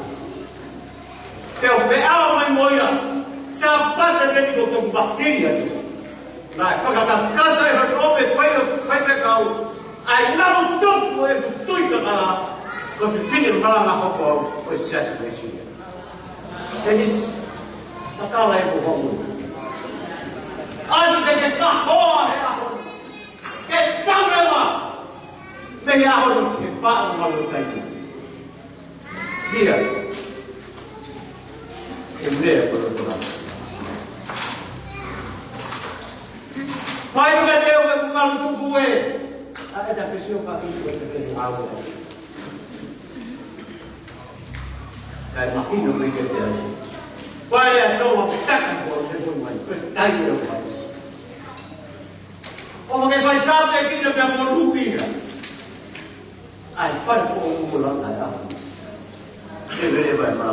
Pea u feʻao mai mo ia, Sāpate pē ni ko toku mahili atu. Naʻe fakakakato e hono ʻomi e fai ʻo fai pē kau, ʻa e ngalo tuku ʻo e tui kakala, ko e fefine malanga hoko au, ko e Siasi Uēsiliana. Tenis, kakala e mo homu. ʻAlu ke ke kahoa he ʻaho. Ke tau leva. Mei he ʻaho ni ke paʻu malu kai. Ia. Ke mea ko lo kona. Mai ka te o ke malu tuku e. ʻA e ta ke sio ka ki ko te ke au. Kai mahino mei ke te au. Pea ʻe ʻa Tonga taka ko te ko mai. Ko e tai o kai. ʻO Ke fai tāpuekina pea mo Lupia. ʻAi, fai ko ʻoku langa e afu. Ke vele vai mā.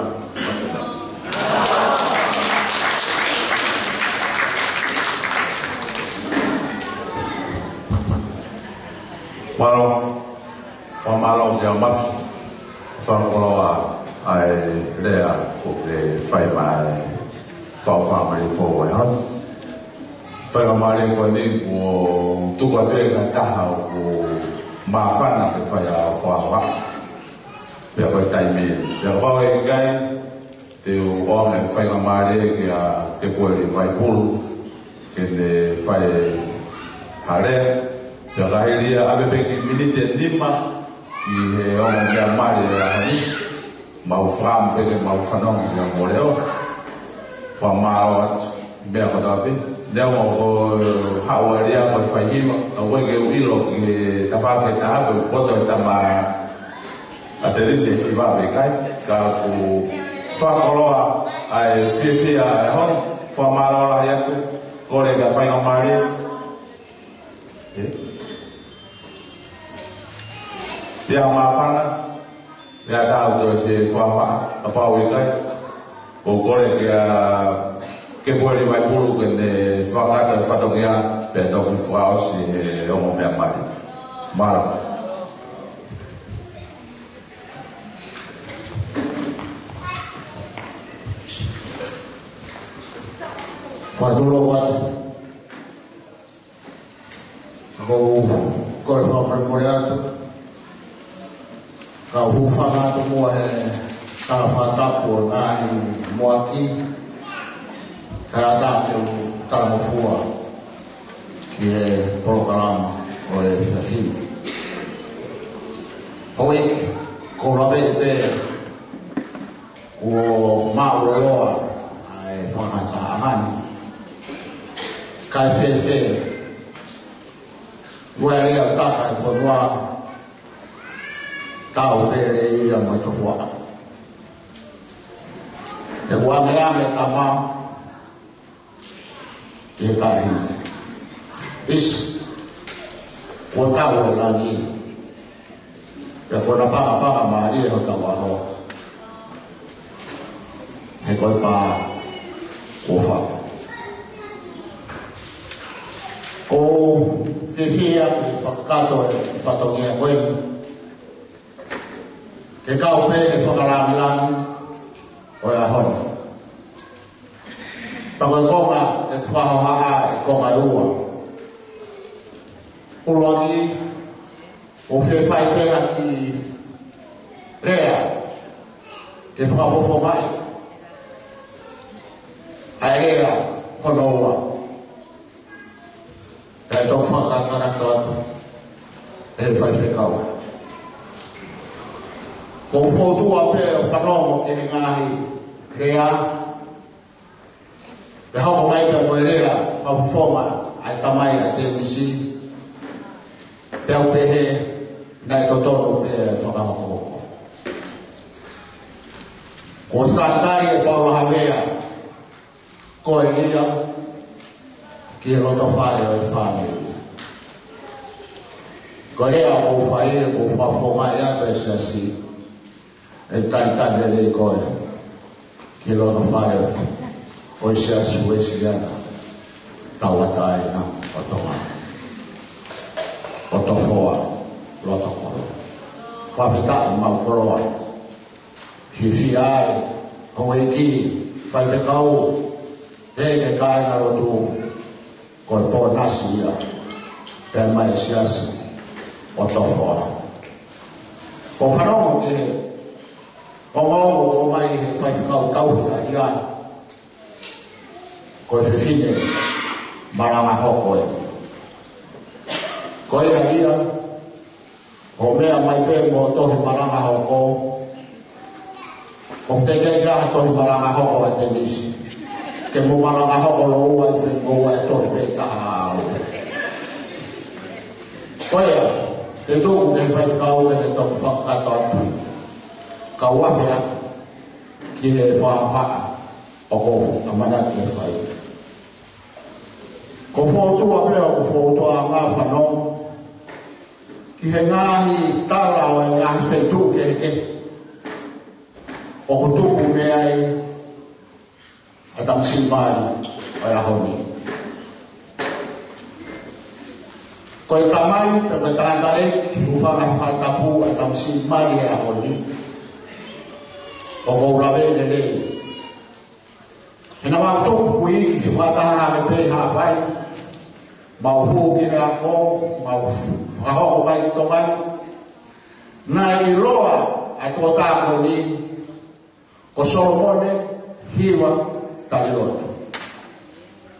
Mālō. Fakamālō kia Mafi. Fakakoloa ʻa e lea kuo ke fai mai. Fau fakamālō foʻou e hau. Faingamālie ko eni kuo tuku atu e ngaahi taha ʻoku māfana ke fai ʻa e fakahoha. Pea ko e taimi eni. Pea kapau ʻe ʻikai, te u ʻoange faingamālie kia Kepueli Vaipulu, ke ne fai ha lea. Pea ka hili ia ʻave pē kiʻi miniti ʻe nima, ʻi he ongo meʻa mali ʻa e ʻaho ni. Mau fakaʻamu pē ke mau fanongo ki hoʻomou leʻo. Fakamālō atu, meʻa kotoa pē. Neongo ko e haʻu ʻa e lea ko e fai hiva, ka ʻoku ʻikai ke u ʻilo ki he tafaʻaki ʻe taha pe poto e tama ʻa Telisi ʻe hiva pe ʻikai. Ka ʻoku fakakoloa ʻa e fiefia ʻa e ʻaho ni, fakamālō lahi atu, kole ke faingamālie. ʻE? Pea māfana, pea tau toe fie fakahoha, kapau ʻe ʻikai, ʻoku ou kole kia Kepueli Vaipulu ke ne fakakakato e fatongia, pea toki fakaʻosi he ongo meʻa mali. Mālō. Fakatulou atu. Ko u kole fakamolemole atu. Ka u hūfanga atu muʻa he kala fakatapu ʻo e ngaahi muʻaki. Kae ʻatā ke u talangofua ki he polokalama ʻo e efiafi ni. Houʻeiki, ko u lave pē kuo māʻuloloa ʻa e fakatahaʻanga ni. Kae fēfē, ua e lea ʻo e taka ʻi he fonua, tau pele ia mo e tofuaʻa. He ua meʻa me tama, ʻi he taʻahine. ʻIsi, kuo tau ʻi langi. Pea ko e pangapanga mālie hotau ʻaho. He ko e pā kuo fai. Ko u fiefia ke fakakakato e fatongia ko eni. Ke kau pē he fakalāngilangi ʻo e ʻaho ni. Pea ko e konga ʻeku fakahoha ʻe konga ʻe ua. ʻUluaki, ʻoku ou fie fai pē ha kiʻi lea ke fakafofongaʻi ʻa e lea hono ua. Kae toki fakakakato atu ʻe he faifekau. Ko u foutua pē ʻo fanongo ki he ngaahi lea, pea hoko mai pē mo e lea fakafofonga ʻa e tamai ʻa Temisi, pea u pehē naʻe totonu pē ʻa e fakahoko. Ko Sātali ʻe Paula Havea, ko e lea ki he loto fale ʻo e fāmili. Ko e lea ʻoku ou fai, ʻoku ou fakafofongaʻi atu e siasi, ʻe talitali lelei koe ki he loto fale ʻo e Siasi Uēsiliana Tauʻatāina ʻo Tonga, ʻo Tofoa, Lotokolo. Fakafetaʻi, mau koloa. Fiefia ai, houʻeiki, faifekau, ʻe he kāingalotu, ko e pōnasi ia, pea mei he Siasi ʻo Tofoa. Ko u fanongo ki he ongoongo ʻoku ʻomai ʻe he faifekau tauhi ʻa ia, ko e fefine malanga hoko ē. Ko ia ia, ʻo meʻa mai pē mo e tohi malanga hoko. ʻOku teʻeki ai ke ʻi ai ha tohi malanga hoko ʻa Temisi. Ke mo malanga hoko lōua ai pē mo ua e tohi pē taha au. Ko ia, te u tuku ki he faifekau ke ne toki fakakakato atu. Ka u afe atu ki he fakahoha ʻoku ou ʻamanaki ke fai. Ko e fōtunga pē ʻoku fōtunga ʻa e ngaahi fanongo ki he ngaahi tala ʻo e ngaahi feituʻu kehekehe ʻoku tupu mei ai ʻa e tamasiʻi mali ʻo e ʻaho ni. Ko e tamai pe ko e tangataʻeiki ʻoku fanga fakatapu ʻa e tamasiʻi mali ʻo e ʻaho ni, ʻoku ou lave lelei. He naʻa mau tupu ʻi he fakataha ʻa e pei Haʻapai, mau hū ki he ako, mau fakahoko mai ki Tonga ni. Naʻe ʻiloa ʻa e tokotaha ko eni ko Solomone Hiva Talilotu,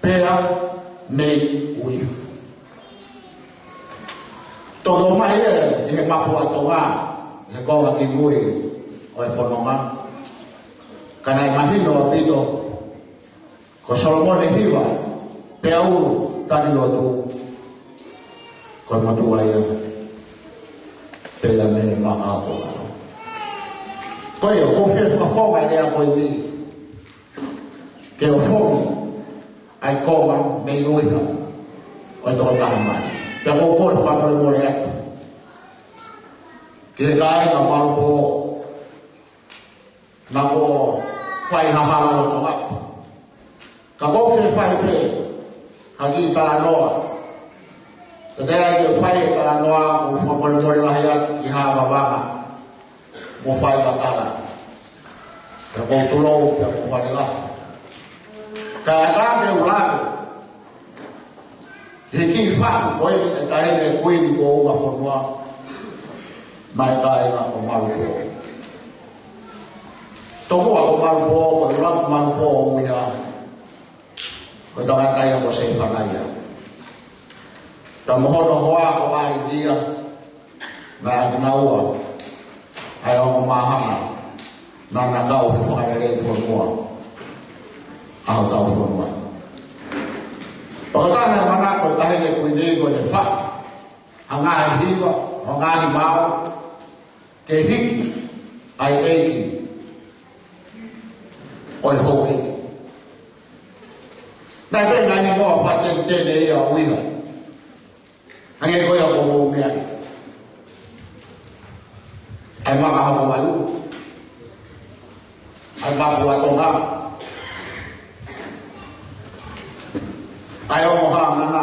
pea mei ʻUiha. Toki ʻomai ē ʻi he mapu ʻa Tonga, ʻi he konga kimui ʻo e fononga. Ka naʻe mahino ʻaupito ko Solomone Hiva Peau Talilotu, ko e motuʻa ia pea mei Makaʻaho. Ko ia, ʻoku ou fie fakafofonga e lea ko eni ke ofongi ʻa e konga mei ʻUiha ʻo e tokotaha mai. Pea ʻoku ou kole fakamolemole atu ki he kāinga Malupō, naʻa ku fai ha hala ʻo Tonga. Ka ʻoku ou fie fai pē ha kiʻi talanoa. Ka te u ʻai ke fai e talanoa, ʻoku ou fakamolemole lahi atu ki ha vavanga mo fai vatala. Pea ʻoku ou tulou pea ʻoku ou fale lahi. Ka ʻatā ke u lave he kiʻi faʻu ko eni ʻa e taʻahine kuini kuo ʻuma fonua maʻa e kāinga ʻo Malupō. Tokua ko Malupō, ko e ʻuluaki Malupō ʻo ʻUiha, ko e tangata ia ko Sēfanaia. Pea mo hono hoa ko ʻAlikia, naʻa na ua ʻa e ongo māhanga naʻa na kau he fakalelei fonua ʻa hotau fonua. Pea ko e taha e manako ʻa e taʻahine kuini ko ʻene faʻu ha ngaahi hiva, ha ngaahi mao ke hiki ʻa e ʻeiki ʻo e houʻeiki. Naʻe pehē ngaahi hingoa fakateniteni ia ʻo ʻUiha. Hangē ko ia ʻoku mou meaʻi: ʻa e Makahakuvalu, ʻa e Mapu ʻa Tonga, ʻa e Ongo Hangana,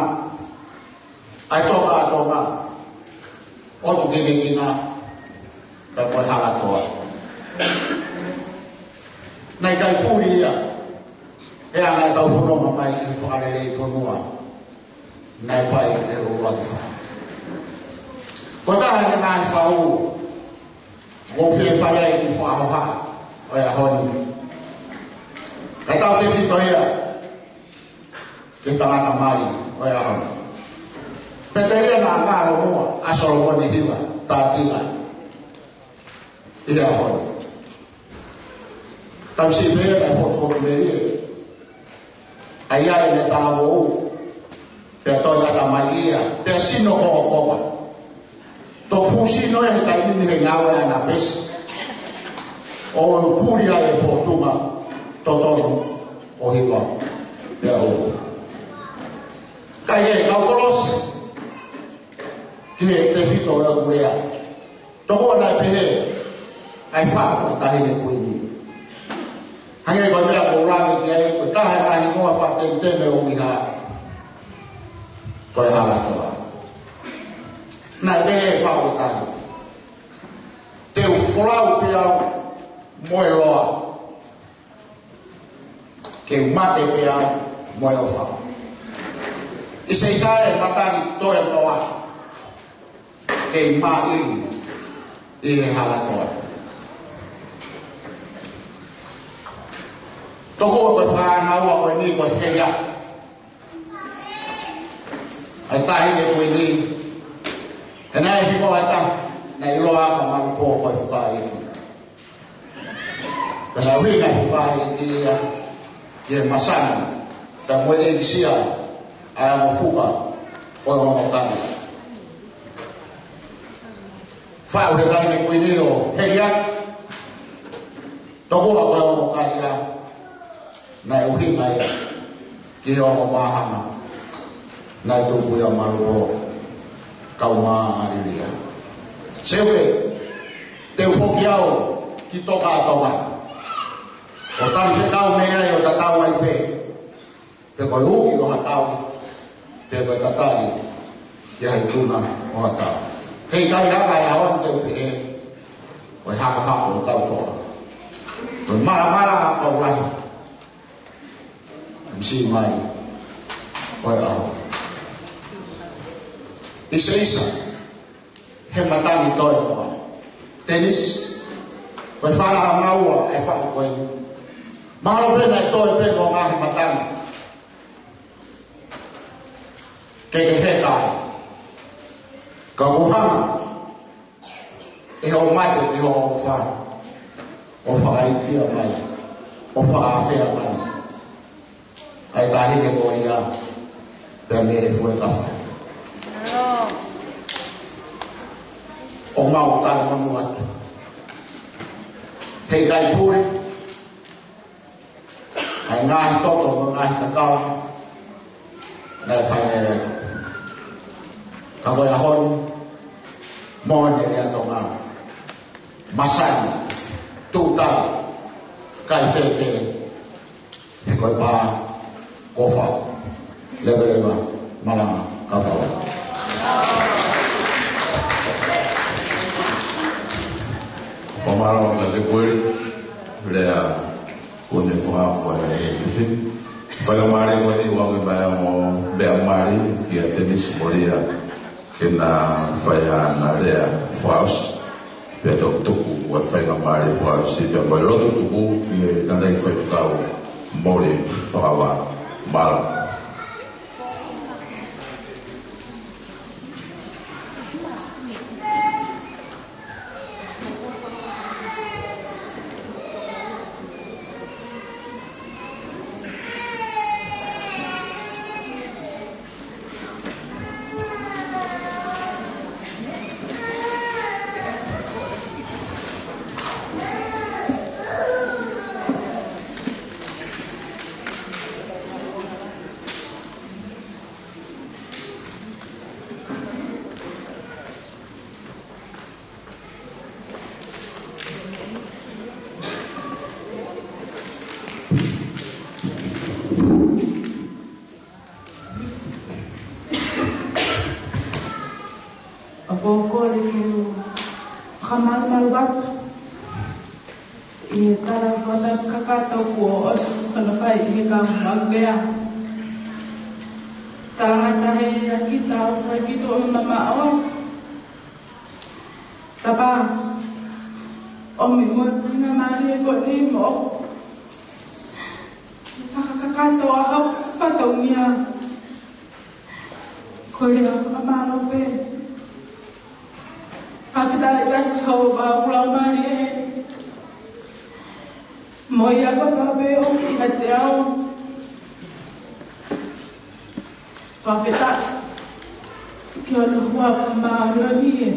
ʻa e Toka ʻa Tonga, ʻOtu Kinakina, pea mo e Halatoa. Naʻe ʻikai puli ia he anga ʻetau fononga mai ki he fakalelei fonua naʻe fai ʻe he ʻuluaki fā. Ko e taha e ngaahi faʻu ʻoku ou fie fai ai e kiʻi fakahoha ʻo e ʻaho ni. Kae tautefito ia ki he tangata mali ʻo e ʻaho ni. Pea telia naʻa ngalo muʻa ʻa Solomone Hiva Tātila ʻi he ʻaho ni. Tamasiʻi pē ia naʻe fotufotu melie, ʻa ia ʻene talavou, pea toe ʻatamai ia, pea sino kovakovā. Toki fuʻu sino ia he taimi ni he ngāue ʻa ʻAnapesi ʻo puli ai e fōtunga totonu ʻo Hiva Peau. Ka ʻi he kau kolosi ki he tefito ʻo e ʻū lea, tokua naʻe pehē ʻa e faʻu ʻa e taʻahine kuini. Hangē ko e meʻa ʻoku ou lave ki ai, ko e taha e ngaahi hingoa fakateniteni ʻo ʻUiha, ko e Halatoa. Naʻe pehē ʻe he faʻu ʻo e taʻahine: Te u folau pē au mo e loa, ke u mate pē au mo e ʻofa. ʻIsaisae matangi toe noa, kei māʻili ʻi he Halatoa. Tokua ko e fānau ʻa eni ko e heliaki ʻa e taʻahine kuini, he naʻe hingoa ʻe taha naʻe ʻiloa ʻa Malupō ko e Fukaʻeiki. Pea naʻe ʻuhinga e Fukaʻeiki ia ki he masani pea mo e ʻeikisia ʻa e ongo fuka ʻo e ongo kali. Faʻu ʻe he taʻahine kuini ʻo heliaki, tokua ko e ongo kali ia, naʻe ʻuhinga ia ki he ongo māhanga Naʻe tupu ia Malupo, kau mā ʻa Lilia. Seuke, te u foki au ki Tokatonga. ʻO tali fekau mei ai ʻo tatau ai pē pe ko e uki ʻo ha tau, pe ko e tatali ki ha ikuna ʻo ha tau. Heʻikai lava e ʻaho ni te u pehē ko e hakohako ʻo Tautoʻa, ko e malamala ʻa Kaulahi. M C mai ko e ʻaho ʻi se isa he matangi toe noa. Tenisi, ko e fala a maua e faʻu ko eni. Mahalo pē naʻe toe pē ko ngaahi matangi ke ke heka ai. Ka ʻoku hanga ʻe hoʻo mate, ʻe hoʻo ʻofa, ʻo fakaifia mai, ʻo fakaafea mai ʻa e taʻahine ko ia pea mei he Fuekafa. ʻOku mau tala manu atu, heʻikai pule ʻa e ngaahi toto mo e ngaahi kakau naʻe fai ʻe ia. Ka ko e ʻaho ni, moʻoni e lea Tonga: Masani, tuʻu tau, kai fēfē, he ko e pā kuo fā. Leveleva, malanga, kapau. Ko mālō ka ke puli, lea ko eni fakaako e fifi. Fai ka mālie ko eni, ua me mai mo bea mālie kia Tenisi Molia, ke na fai ʻa ʻena lea fakaʻosi. Pea toki tuku ʻa e fai ka mālie fakaʻosi, pea mo e lotu tuku ki he tangataʻeiki faifekau Moli Fakavā. Mālō. ʻOku ou kole ke u fakamalumalu atu ʻi he tala fakakakato kuo ʻosi hono fai ʻe he kau maʻu lea. Tangata he ʻakita ʻo fai ki tuʻa mamaʻo. Tapa, ʻomi mo e faingamālie ko eni mo fakakakato ʻa hoku fatongia. Ko e lea fakamālō pē. Fakafetaʻi kia Sihova ʻoku laumālie, mo ia kotoa pē ʻoku ʻi he ʻao. Fakafetaʻi ki hono huafa māʻoniʻoni ē.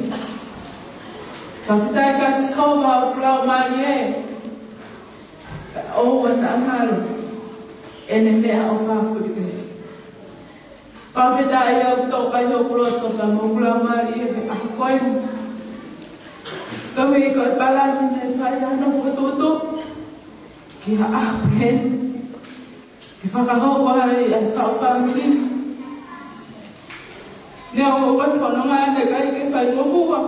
Fakafetaʻi kia Sihova ʻoku laumālie, ʻoua naʻa ngalo ʻene meʻaʻofa puli pē. Fakafetaʻi ʻoku toka ʻi hoku loto pea mo hoku laumālie he ʻaho ko eni. Koeʻuhi ko e palani naʻe fai ʻa hono fokotuʻutuʻu ki ha ʻaho pehē ni, ke fakahoko ai ʻa e faʻu fāmili. Neongo ko e fononga naʻe ʻikai ke faingofua,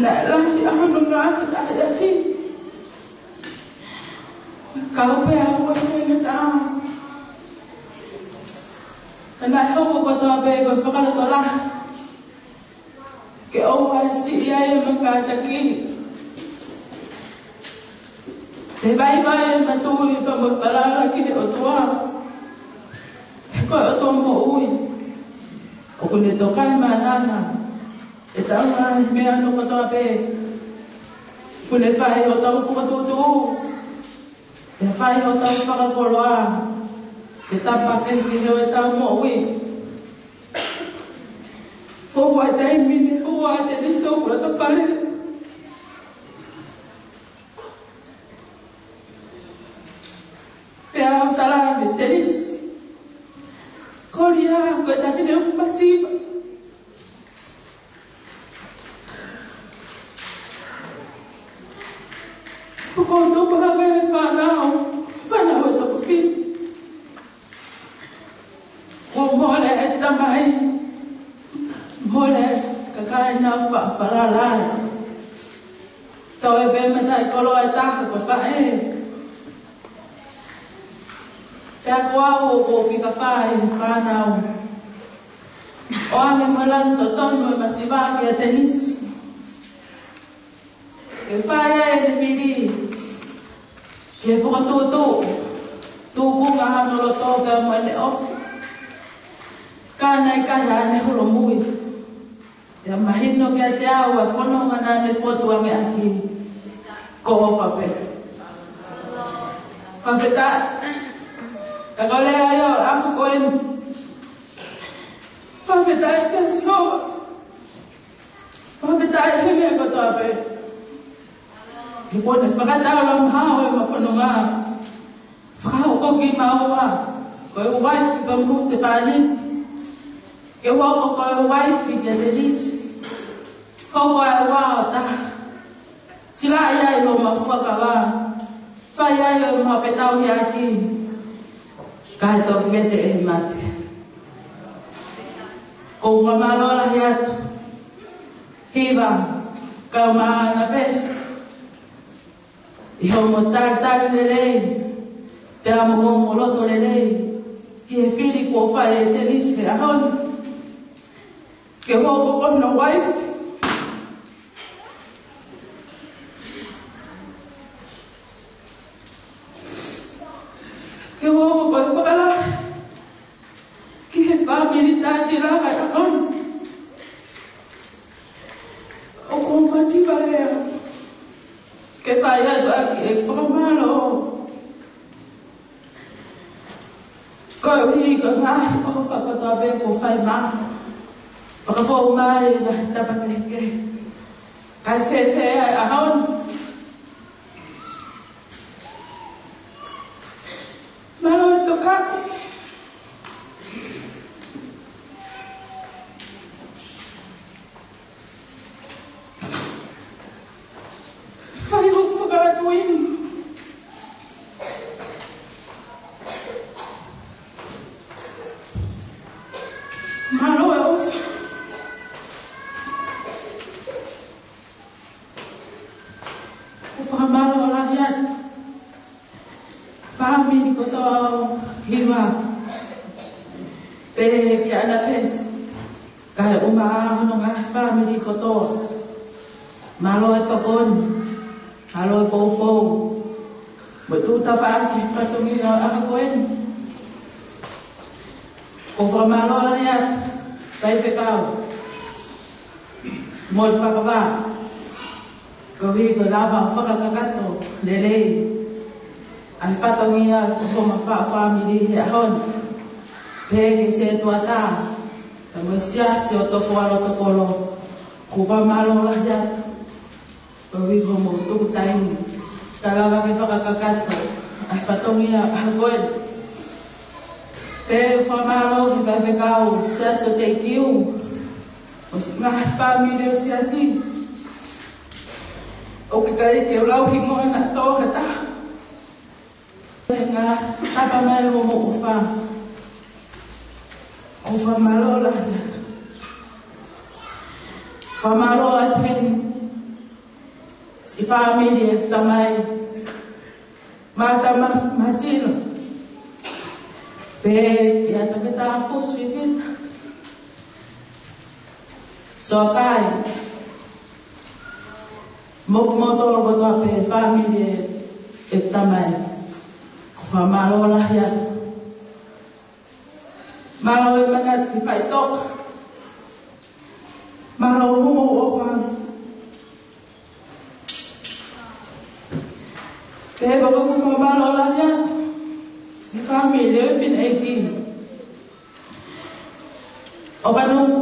naʻe lahi ʻa hono ngaahi ʻahiʻahi. Kau pē au ko e faingataʻa, ka naʻe hoko kotoa pē ko e fakalotolahi ke ʻoua ʻe siʻi ai ʻema kātaki. Pea vaivai ʻema tui pea mo e falala ki he ʻOtua, he ko e ʻOtua moʻui, ʻoku ne tokaimaʻananga ʻetau ngaahi meʻa kotoa pē. ʻOku ne fai hotau fokotuʻutuʻu, pea fai hotau fakakoloa, pea tāpuakiʻi ʻetau moʻui. Fuofua taimi ne hū ai Tenisi ʻo loto fale, pea u tala ange, Tenisi, Taʻahine ʻoku masiva. ʻOku ou tupu hake he fānau, fānau ʻe toko fitu. Kuo mole e tamai, mole e kakai naʻa nau faʻa-falala. Toe pē mataʻikoloa ʻe taha ko e faʻē. Pea ko au ʻoku ou fika fā he fānau. ʻOange mo e lanu totonu ʻe masiva kia Tenisi. Ke fai ai ʻene fili ki he fokotuʻutuʻu, tuʻunga hono loto pea mo ʻene ʻofa. Ka naʻe ʻikai haʻane holomui. Pea mahino kiate au ʻa e fononga naʻa ne fotu ange ʻaki. Ko e ʻofa pē. Fakafetaʻi. Ka ko e lea ia ʻo e ʻaho ko eni. Fakafetaʻi kia Sihova. Fakafetaʻi he meʻa kotoa pē. He kuo ne fakataulama hao ʻema fononga. Fakahoko kimaua ko e uaifi pea mo e husepāniti. Ke u hoko ko e uaifi kia Tenisi. Hoko ʻa e ua ʻo taha. Silaʻi ai hoʻoma fuakava. Fai ai hoʻo maʻu pē tauhi ʻaki. Kae toki vete ʻe he mate. ʻOku ou fakamālō lahi atu. Hiva, kau mai ʻAnapesi. ʻI hoʻomo talitali lelei, pea mo hoʻomo loto lelei, ki he fili kuo fai ʻe Tenisi he ʻaho ni. Ke u hoko ko hono uaifi. Ke u hoko ko e fakalahi ki he fāmili taʻetilanga ʻi he ʻaho ni. ʻOku ou masiva leva ke fai atu ʻa e fakamālō. Koeʻuhi ko e ngaahi ʻofa kotoa pē kuo fai mai. Fakafou mai ʻa e tapa kehekehe. Kae fēfē ʻa e ʻaho ni. Mālō e tokaʻi. Fai hoku fakaʻatuʻi. Mālō e ʻofa. ʻOku ou fakamālō lahi atu. Fāmili kotoa ʻo Hiva. Pehē kia ʻAnapesi. Kae ʻumaʻā hono ngaahi fāmili kotoa. Mālō e tokoni. Mālō e poupou. Mo e tuʻu tafaʻaki he fatongia ʻo e ʻaho ko eni. ʻOku ou fakamālō lahi atu. Faifekau. Mo e fakavā. Koeʻuhi ko e lava ʻo fakakakato lelei ʻa e fatongia ʻo homa faʻa fāmili he ʻaho ni. Pehē ki he setuata, pea mo e siasi ʻo Tofualoto Kolo, ʻoku ou fakamālō lahi atu. Koeʻuhi ko hoʻomou tuku taimi, kae lava ke fakakakato ʻa e fatongia ʻo e ʻaho ko eni. Pea ʻoku ou fakamālō ki he faifekau siasi ʻo Teikiu, mo siʻi ngaahi fāmili ʻo e siasi. ʻOku ʻikai ke u lau hingoa naʻa tō ha taha. He ngaahi tapa mai hoʻomou ʻofa. ʻOku ou fakamālō lahi atu. Fakamālō atu heni siʻi fāmili ʻeku tamai. Mātama Masilo. Pehē kia Toketā Fusi Pita. Soakai. Mo, mo tolo kotoa pē fāmili ʻeku tamai. ʻOku ou fakamālō lahi atu. Mālō e manatu ki he faʻitoka. Mālō hoʻomou ʻofa. Pea ʻoku ou fakamālō lahi atu siʻi fāmili ʻo e fineʻeiki ʻo Vanuku.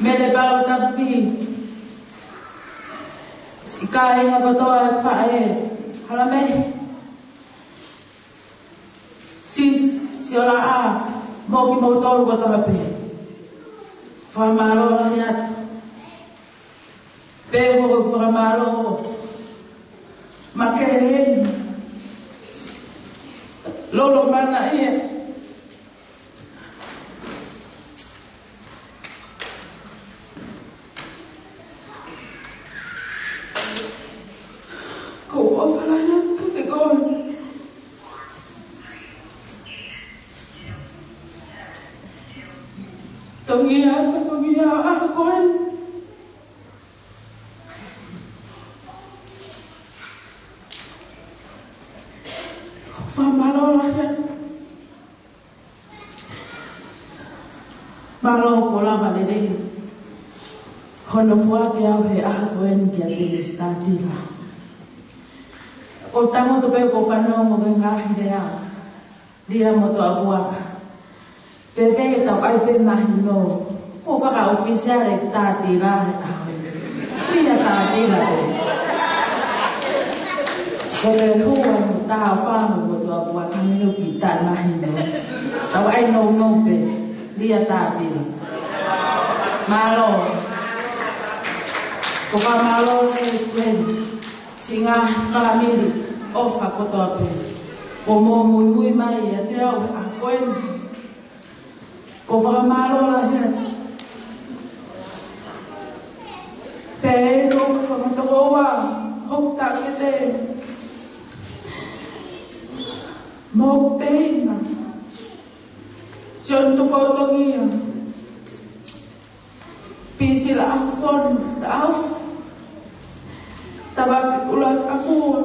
Mele Palo Tapupi. Siʻi kāinga kotoa ʻo e faʻē. Hala mai. Sis. Siolaʻa, mo kimoutolu kotoa pē. Fakamālō lahi atu. Pea ko e fakamālō makehe eni. Lolo mana ia. Ko e ʻofa lahi atu kiate koe. Tongia, fatongia ʻa koe. Fakamālō lahi atu. Mālō kuo lava lelei hono foaki au he ʻaho ko eni kia Dennis Tatila. ʻOku ou tangutu pē ʻoku ou fanongo ki he ngaahi lea, Lia mo Toʻapuaka. Pea fēfē ke tau ʻai pē mahino kuo fakaʻofisiale Tatila he ʻaho ni. Lia Tatila pē. Ko e hua mo Toʻapuaka mo Toʻapuaka minu ki ta mahino. Tau ʻai nounou pē. Lia Tatila. Mālō. Ko e fakamālō lahi atu eni siʻi ngaahi fāmili ʻofa kotoa pē kuo mou muimui mai ʻiate au he ʻaho ko eni. Ko e fakamālō lahi atu. Pea ʻoku ou fakatokoua hoku taʻokete mo hoku teina, Sione Tupoutongia, Pisila Afon, Tau, Tavake Ulakapua.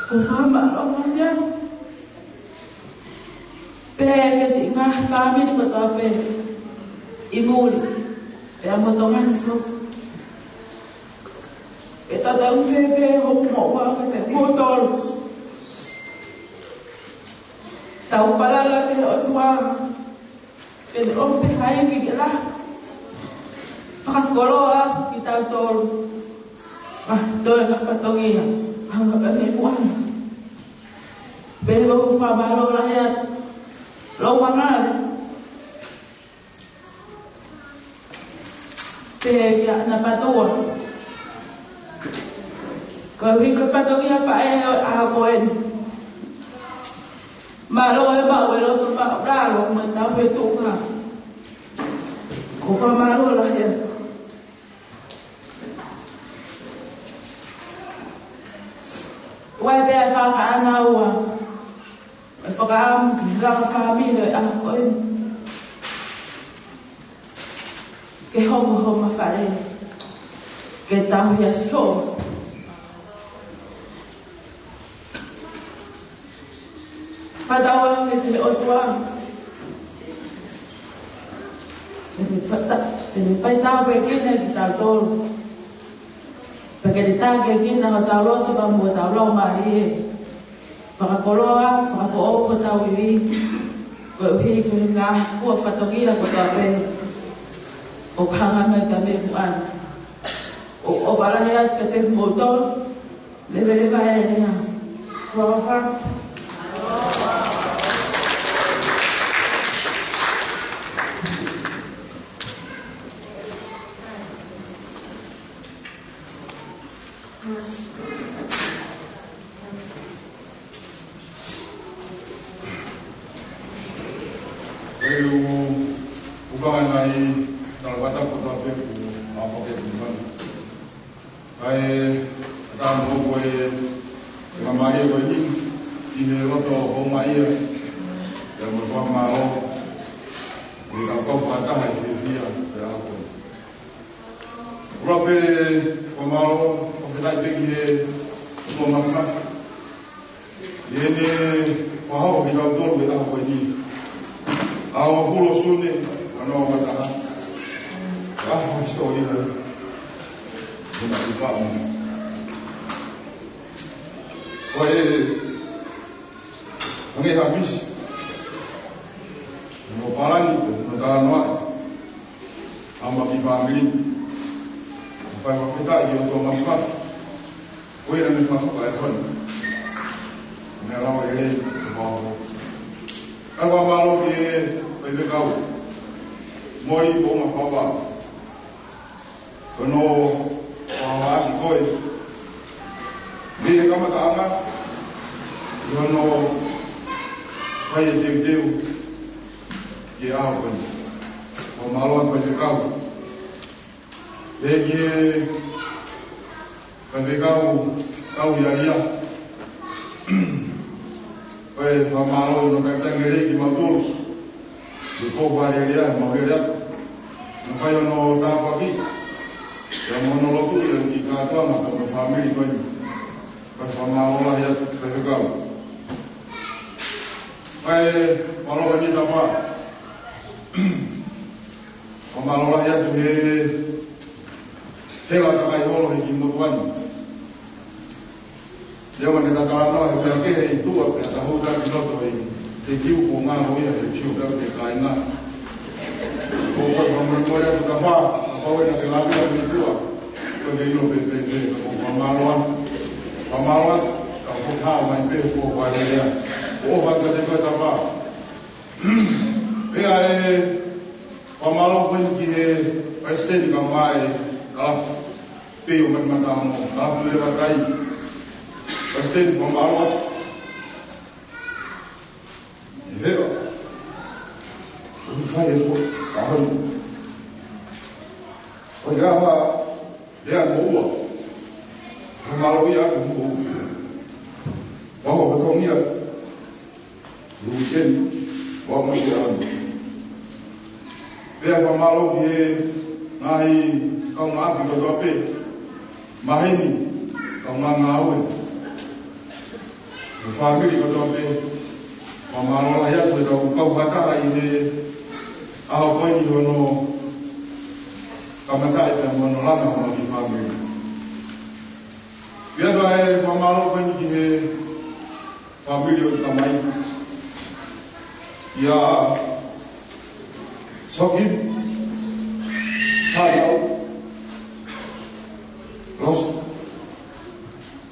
Ko e fakamālō lahi atu. Pea ki he siʻi ngaahi fāmili kotoa pē ʻi muli, pea mo Tonga ni foki. Pea tatau ai fēfē hoku moʻua kiate kimoutolu, tau falala ki he ʻOtua ke ne ʻomi pē ha ivi ke la fakakoloa kitautolu. ʻA, toe na fatongia, ʻa, ʻa, ʻa, ʻa, ʻa, ʻa. Pea ʻoku ou fakamālō lahi atu. Lou mangale. Pea kia Napatua. Koeʻuhi ko e fatongia faʻē ʻo e ʻaho ko eni. Mālō e maʻu e loto maʻulalo mo e tauhi e tuʻunga. ʻOku ou fakamālō lahi atu. ʻOku ʻi ai pē ʻa e fakaʻānaua ʻo e fakaʻamu ki he langa fāmili ʻo e ʻaho ko eni. Ke hoko ho mafai ke tauhi ʻa siʻo fakatauange ki he ʻOtua. Ke ne fata-, ke ne fai tāpuekina kitautolu. Pea ke ne tākiekina hotau loto pea mo hotau laumālie. Fakakoloa, fakafoʻou hotau ivi. Koeʻuhi ko e ngaahi fua fatongia kotoa pē ʻoku hanga mai ki he meʻa ko eni. ʻOku ou ʻofa lahi atu kiate kimoutolu. Leveleva e lea. Kuo ʻofa. Ko e ʻū, ʻū fanga ngaahi talafatapu kotoa pē kuo ʻofa ke tuʻu mai. Kae ʻatā mo ko e, e faingamālie ko eni, ʻi he loto houngaʻia, pea mo e fakamālō, ʻi he kau fakataha ʻi he fiefia, pea ko e. ʻOfa pē, fakamālō, ʻofa pē ki he ʻOtua Māfimafi. ʻI heʻene fakahoko kitautolu he ʻaho ko eni. ʻAho hongofulu ʻo Sune, ua noa ua taha. ʻAho hisitōlia. Ko e maʻu paʻu. Ko e, hangē ha misi. Mo palani, mo talanoa. ʻA e kiʻi fāmili. Fai fakafetaʻi ki he ʻOtua Māfimafi. Ko ia naʻa ne fakahoko e ʻaho ni. Meʻa lava lelei, ko e pau. Fakamālō ki he faifekau Moli Pounga Fava. Ko hono fakaʻasi ko ē mei he kamataʻanga, ʻi hono fai e teuteu ki he ʻaho ko eni. Fakamālō atu faifekau. Pea ki he faifekau Tauhialia, ko e fakamālō ʻi hono talitali lelei kimautolu. Ko e fakalelei ʻa e mau lele atu. Naʻe fai hono tāpuaki, pea mo hono lotu ʻi he kiʻi kātoanga pea mo e fāmili ko eni. Ko e fakamālō lahi atu faifekau. Ko e fakamālō eni Tapa. Fakamālō lahi atu he, he lata kai holo he kiʻi motuʻa ni. Leo mane tatala noa he pea kehe ʻi tuʻa pea tahu ta ki loto ʻi he kiu ko ngā ko ia he kiu pea ke kāinga. Ko ko fakamālō atu Tapa, Tapa wena ke lapi atu ʻi tuʻa. Ko ke ilo pe pe pe ko fakamālō atu. Fakamālō atu, ka ko ka mai pe ko ko alea. Ko ʻofa atu te ko Tapa. Pea e fakamālō ko eni ki he palesiteni ka mai ka pei ʻo matamata mo ka pule vakai. Palesiteni fakamālō. He ʻoku fai e ko ahon. ʻO ia ha Lea mo ua. Fakamālō ia ʻaku mo ua. Waho fatongia. Lusen. Waho mai ia anu. Pea fakamālō ki he ngaahi kaungāʻapi kotoa pē. Maheni, kaungāngāue. Mo e fāmili kotoa pē, fakamālō lahi atu he tau kau fakataha ʻi he ʻaho ko eni hono kamataʻi pea mo hono langa hono kiʻi fāmili. Pea toe fakamālō ko eni ki he fāmili ʻo e tamai. ʻIa Soki, Halau, Los,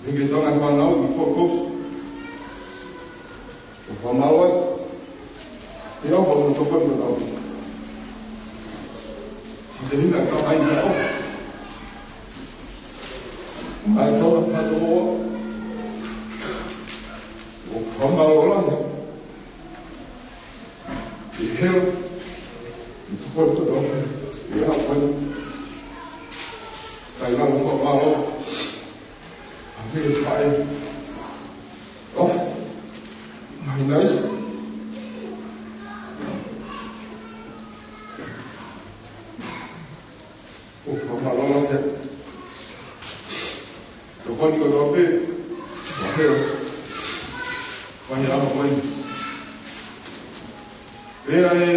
Hiki Tonga fānau ʻi Gold Coast. Ko fakamālō atu. He ʻofa ʻo e tokoni ʻo e tau. Siʻi te hina ka mai na ʻofa. Mai Tonga fānau. Ko fakamālō lahi. ʻI he hela. ʻI tokoni ʻo e tau. ʻI he ʻaho ko eni. Kai lalo fakamālō. Ame fai. Of. Mai nais. Of, fakamālō lahi. Tokoni kotoa pē. Mahalo. Fai ʻaho ko eni. Pea e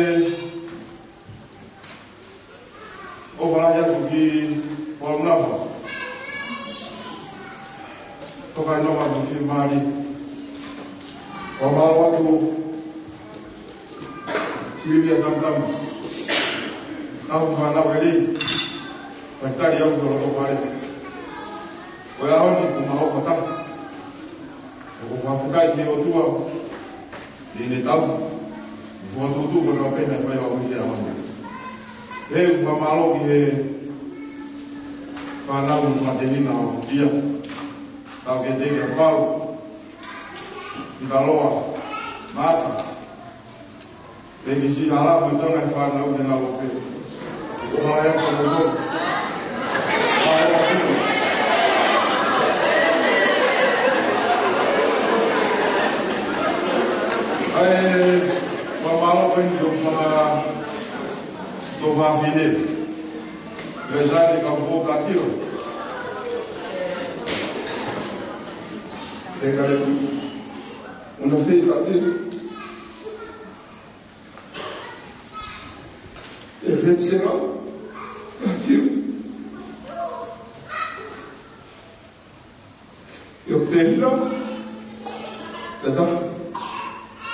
ʻofa lahi atu ki Paul Nafa. Toka ʻi Nova mo ki Mali. Fakamālō atu Silivia Tamtam. Tau fānau lelei. Talitali au ki loto fale. Ko e ʻaho ni ko ma ʻofa taha. ʻOku ou fakafetaʻi ki he ʻOtua. ʻI heʻene tau. Fokotuʻutuʻu kotoa pē naʻe fai ʻo aʻu ki he ʻaho ni. He ʻoku fakamālō ki he fānau mo e fāmili ʻo Tia. Tau ke te kia Pau. Ki Taloa. Mata. Pea ki Siʻi Hala mo e Tonga e fānau ke nau pē. ʻOfa lahi atu mo. ʻAi, fakamālō pē ki hoku fanga tuofāfine. Lea Sane ka po ka tiro. Te kare. Una fei ka tiro. E feti se kau. Ka tiro. ʻIo te hina. Te tafu.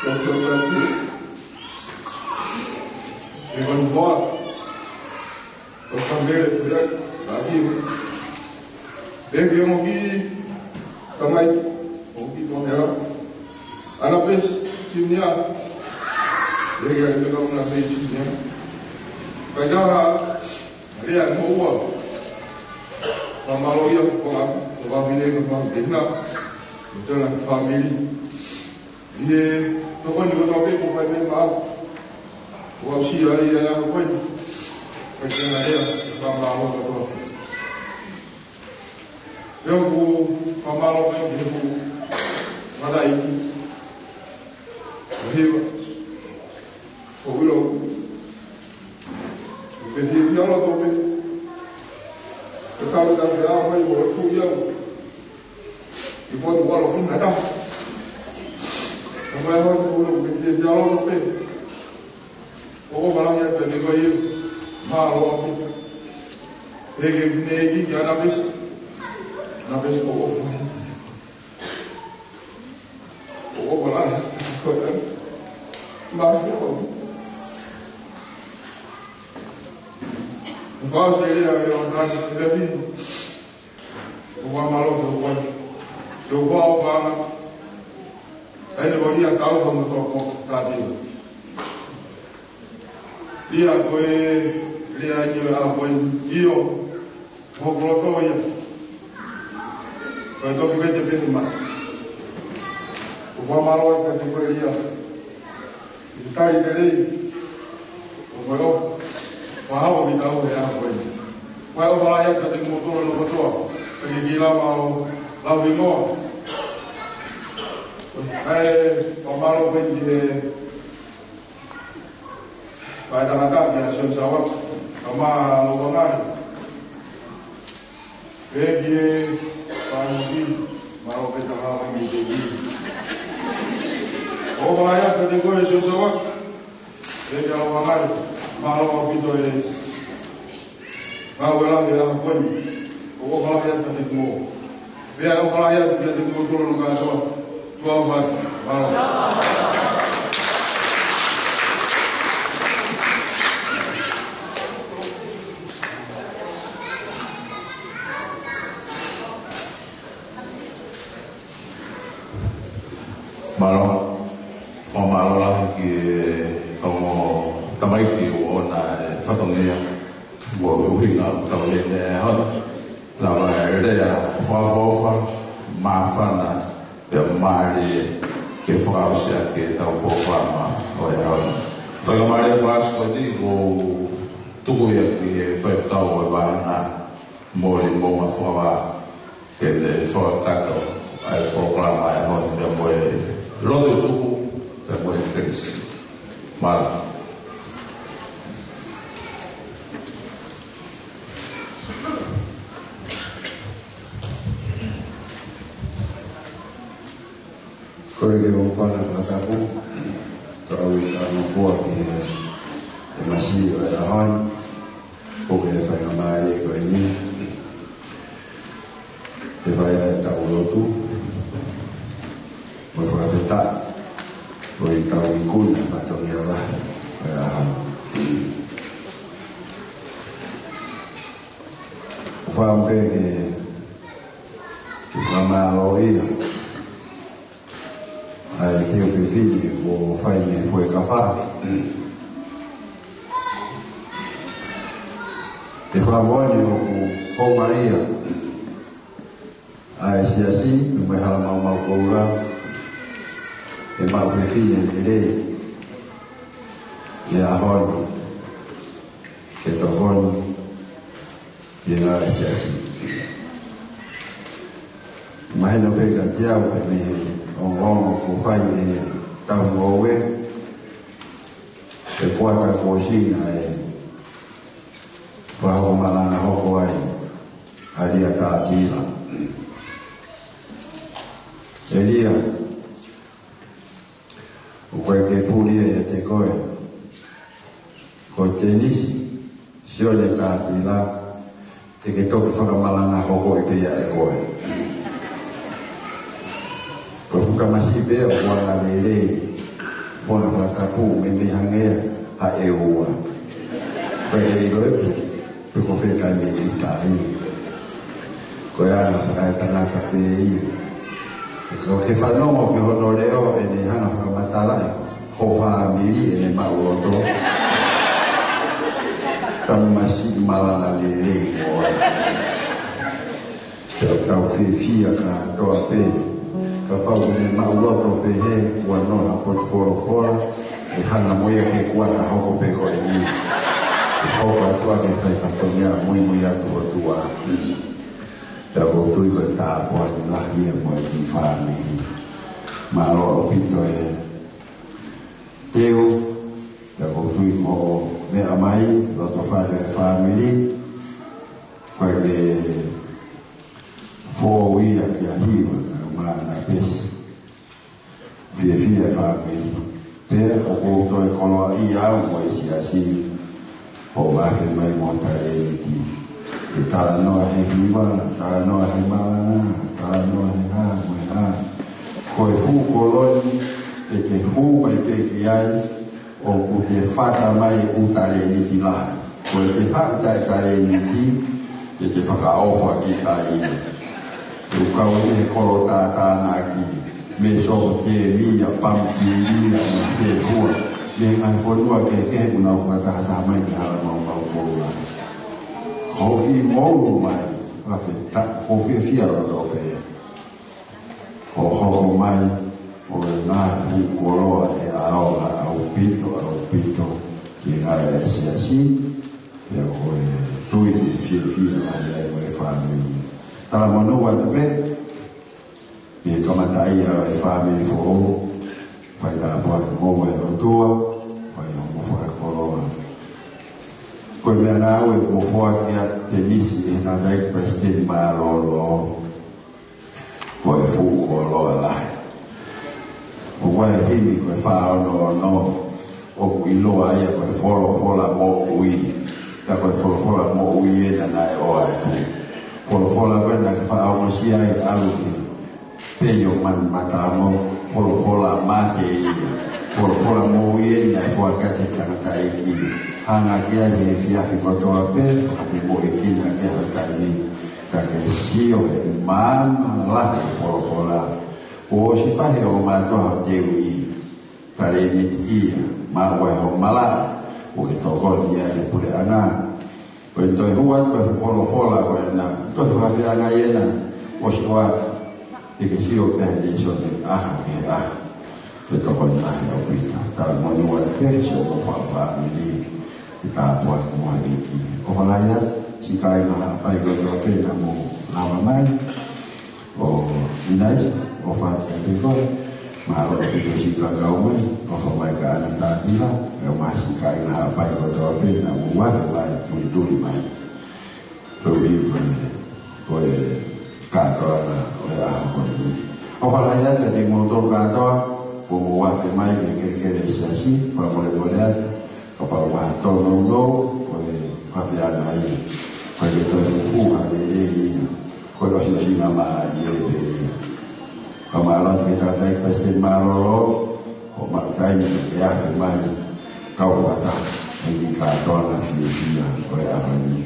Te tafu. Te tafu. Te tafu. ʻO ka mele pea, ka ki. Pea ki ʻoku ki tamai, ʻoku ki tonga. Ana pes, ki nia. Ia, ia, ia, ia, ia, ia. Kae ʻi ai ha lea ʻe ua. Fakamālō ia ko a, ko a vine ko a vine. Ko e tangata fāmili. ʻI he tokoni kotoa pē kuo fai mai maʻau. Kuo u sio ai ʻa e ako ko eni. Kae ʻi ai ha lea, fakamālō kotoa pē. Pea ʻoku ou fakamālō pē ki he fuʻu ngaahi ʻo hiva. ʻOku ou ʻilo. Pea fiefia loto pē. Pea kau ta pē ʻa mai mo e fuʻu ia. ʻI ko e walo kuna ta. Ka mai hoi ʻoku ou ʻilo pē fiefia loto pē. ʻOku ou ʻofa lahi atu kiate koe ʻi he mālō ʻaupito. Pea ki he fineʻeiki kia Napesi. Napesi ʻoku ou ʻofa lahi atu. ʻOku ou ʻofa lahi atu kiate koe. Mālō. Fakaʻosi e lea ʻa e ʻOtua, ʻe pē. ʻOku ou fakamālō atu kiate koe. Ke u fakaʻofa ʻa e ʻEne voli ʻa e tau fakamotuʻa ko Tātila. Ia ko e lea ʻi he ʻaho ko eni ʻio, mo e loto ia. Ko e toki vete pē he mata. ʻOku ou fakamālō atu kiate koe ia. ʻI he tali lelei. ʻO ko e ʻofa. Fakahoko kiate au he ʻaho ko eni. Ko e ʻofa lahi atu kiate kimoutolu hono kotoa. Kae kiʻi lava ʻo lau hingoa. Kae fakamālō pē ki he faʻētangata kia Sione Savaki, kae ʻumaʻā hono ngaahi. Pea ki he faʻētangata, mālō pē taha ʻo e meʻa te ki. ʻOfa lahi atu kiate koe Sione Savaki. Pea ki hono ngaahi, mālō ʻaupito e ngāue lahi ʻa e ʻaho ko eni. ʻOku ou ʻofa lahi atu kiate kimoutolu. Pea ʻoku ou ʻofa lahi atu kiate kimoutolu hono kātoa. Tuʻa ʻofa atu. Mālō. Mālō. Fakamālō lahi ki he ongo tamaiki ʻoku ʻoʻona e fatongia mo e ʻuhinga ʻoku tau ʻi heni he ʻaho ni. Lava e lea fakaʻofoʻofa, māfana, pea mālie ke fakaʻosi ʻaki ʻetau polokalama ʻo e ʻaho ni. Faingamālie fakaʻosi ko eni ʻoku ou tuku ia ki he faifekau ʻo e vāhenga Moli Moʻunga Fakavā. Ke ne fakakakato ʻa e polokalama ʻo e ʻaho ni pea mo e lotu tuku, pea mo e kelesi. Mālō. Kole ke u fana fakatapu, kau ʻi he ʻamanaki ki he, he masiʻi ʻo e ʻaho ni, ʻoku ke faingamālie ko eni. Ke fai ai ʻetau lotu, mo e fakafetaʻi, ʻo ʻetau ikuna, fatongia lahi, ʻo e ʻaho ni. ʻOku ou fakaʻamu pē ke, ke fakamālōʻia ʻa e teu fefine ʻoku fai mei Fuekafa. Ke fakamoʻoni ʻoku houngaʻia ʻa e siasi, mo e hala maumau koula, ke maʻu fefine lelei, ʻi he ʻaho ni, ke tokoni ʻi he ngāue ʻa e siasi. Mahino pē kiate au pē mei he ongoongo kuo fai ʻe he tau ngoue, he kuata kuo ʻosi naʻe fakahoko malanga hoko ai ʻa Lia Tātila. ʻE Lia, ʻoku ʻikai ke puli ia ʻiate koe. Ko Tenisi Sione Tātila, te ke toki fakamalanga hoko ʻi pē ia ʻe koe. Ko e fuʻu tamasiʻi pē ʻoku anga lelei, fona fakatapu, meimei hangē ha ʻEua. Ko e ʻilo ē pē, pe ko fē taimi ʻi tahi. Ko e anga fakaetangata pē ia. Ko e ke fanongo ki hono leʻo ʻene hanga fakamatalaʻi. ʻo fāmili ʻene maʻuloto. Tamasiʻi malanga lelei mo. Tau, tau fiefia kātoa pē. Kapau ʻene maʻuloto pehē, ʻoua naʻa potu folofola, ʻe hanga mo ia ke kuata hoko pē ko eni. ʻE hoko atu ʻa e fai fatongia muimui atu ʻOtua. Pea ʻoku ou tui ko e tāpuaki lahi ia mo e kiʻi fāmili. Mālō ʻaupito ē Teu, pea ʻoku ou tui ko e meʻa mai, loto fale e fāmili, ko e ke fou ia kia Hiva, ka ma na pesi. Fiefia e fāmili. Pea ʻoku ou toe koloaʻia au mo e siasi, ʻo afe mai mo talēniti. ʻE talanoa he hiva, talanoa he malanga, talanoa he hā, mo e hā. Ko e fuʻu kolo ni, ʻe ke hū mai pē ki ai, ʻoku te fata mai ʻū talēniti lahi. Ko e te haʻu taʻe talēniti, ʻe te fakaʻofa ki ai. ʻE kau he kolo tātānaki, mei Sopotemia, Pamifīlia, mei Pehua, mei he ngaahi fonua kehekehe ʻoku nau fakatahataha mai ki Halamaumau Koula. Ko hoʻo kiʻi moulu mai, fakafetaʻi, ʻoku ou fiefia loto pē. ʻO hoko mai, ʻo e ngaahi fuʻu koloa ʻe ʻaonga ʻaupito, ʻaupito, ki he ngaahi e siasi, pea ʻoku ou tui ʻe fiefia ai mo e fāmili. Talamonū atu pē, ʻi he kamataʻi ʻa e fāmili foʻou, fai tāpuaki mo e ʻOtua, fai hoʻomo fakakoloa. Ko e meʻangāue kuo foaki ʻa Tenisi ʻe he tangataʻeiki palesiteni mālōlō, ko e fuʻu koloa lahi. ʻOku ʻi ai e himi ko e fā ono ono, ʻoku ʻiloa ia ko e folofola moʻui. Ka ko e folofola moʻui ena naʻe ʻoatu. Folofola ko ena ke fakaongosia ai ʻalu ki Peio Man Matamo, folofola mate ia. Folofola moʻui ena naʻe foaki atu ki he tangataʻeiki. Hanga ki ai he efiafi kotoa pē, fakafemoʻuekina ki ai ha taimi. Ka ke sio he maama lahi e folofola. Kuo ʻosi fai ʻe he ongo mātuʻa ʻo Teu ʻi talēniti ia, maʻu ai hoʻo malaʻe, ʻo ke tokoni ai he puleʻanga. Ko e toe hū atu e folofola ko ena, toe fakafeangai ena, ʻosi ʻoa, te ke sio pē he lēsoni ʻaho ki he ʻaho. Ko e tokoni lahi ʻaupito, talamonū atu pē siʻomo fakafāmili, ke tāpuaki mo e ʻEiki. ʻOfa lahi atu, siʻi kāinga Haʻapai kotoa pē naʻa mou lava mai. ʻO ʻinasi, ʻofa atu kiate koe, mālō ʻaupito siʻi kakau mai, ʻofa mai kia ʻAna Tātila, pea mo siʻi kāinga Haʻapai kotoa pē naʻa mou afe mai, tulituli mai. Pea ʻoku ʻi ai ko e kātoanga ʻo e ʻaho ko eni. ʻOfa lahi atu kiate kimoutolu kātoa, kuo mou afe mai ki he kelekele ʻa e siasi, fakamolemole atu, kapau ʻoku ʻi ai ha tōnounou, ko e fakafeangai, ko e ke toe fufū ha lelei ia. Ko e ʻosiʻosingamālie pē ia. Ka mālō atu ki he tangataʻeiki palesiteni mālōlō, ʻoku maʻu taimi ke afe mai, kau fakataha, ʻi he kātoanga fiefia ʻo e ʻaho ni.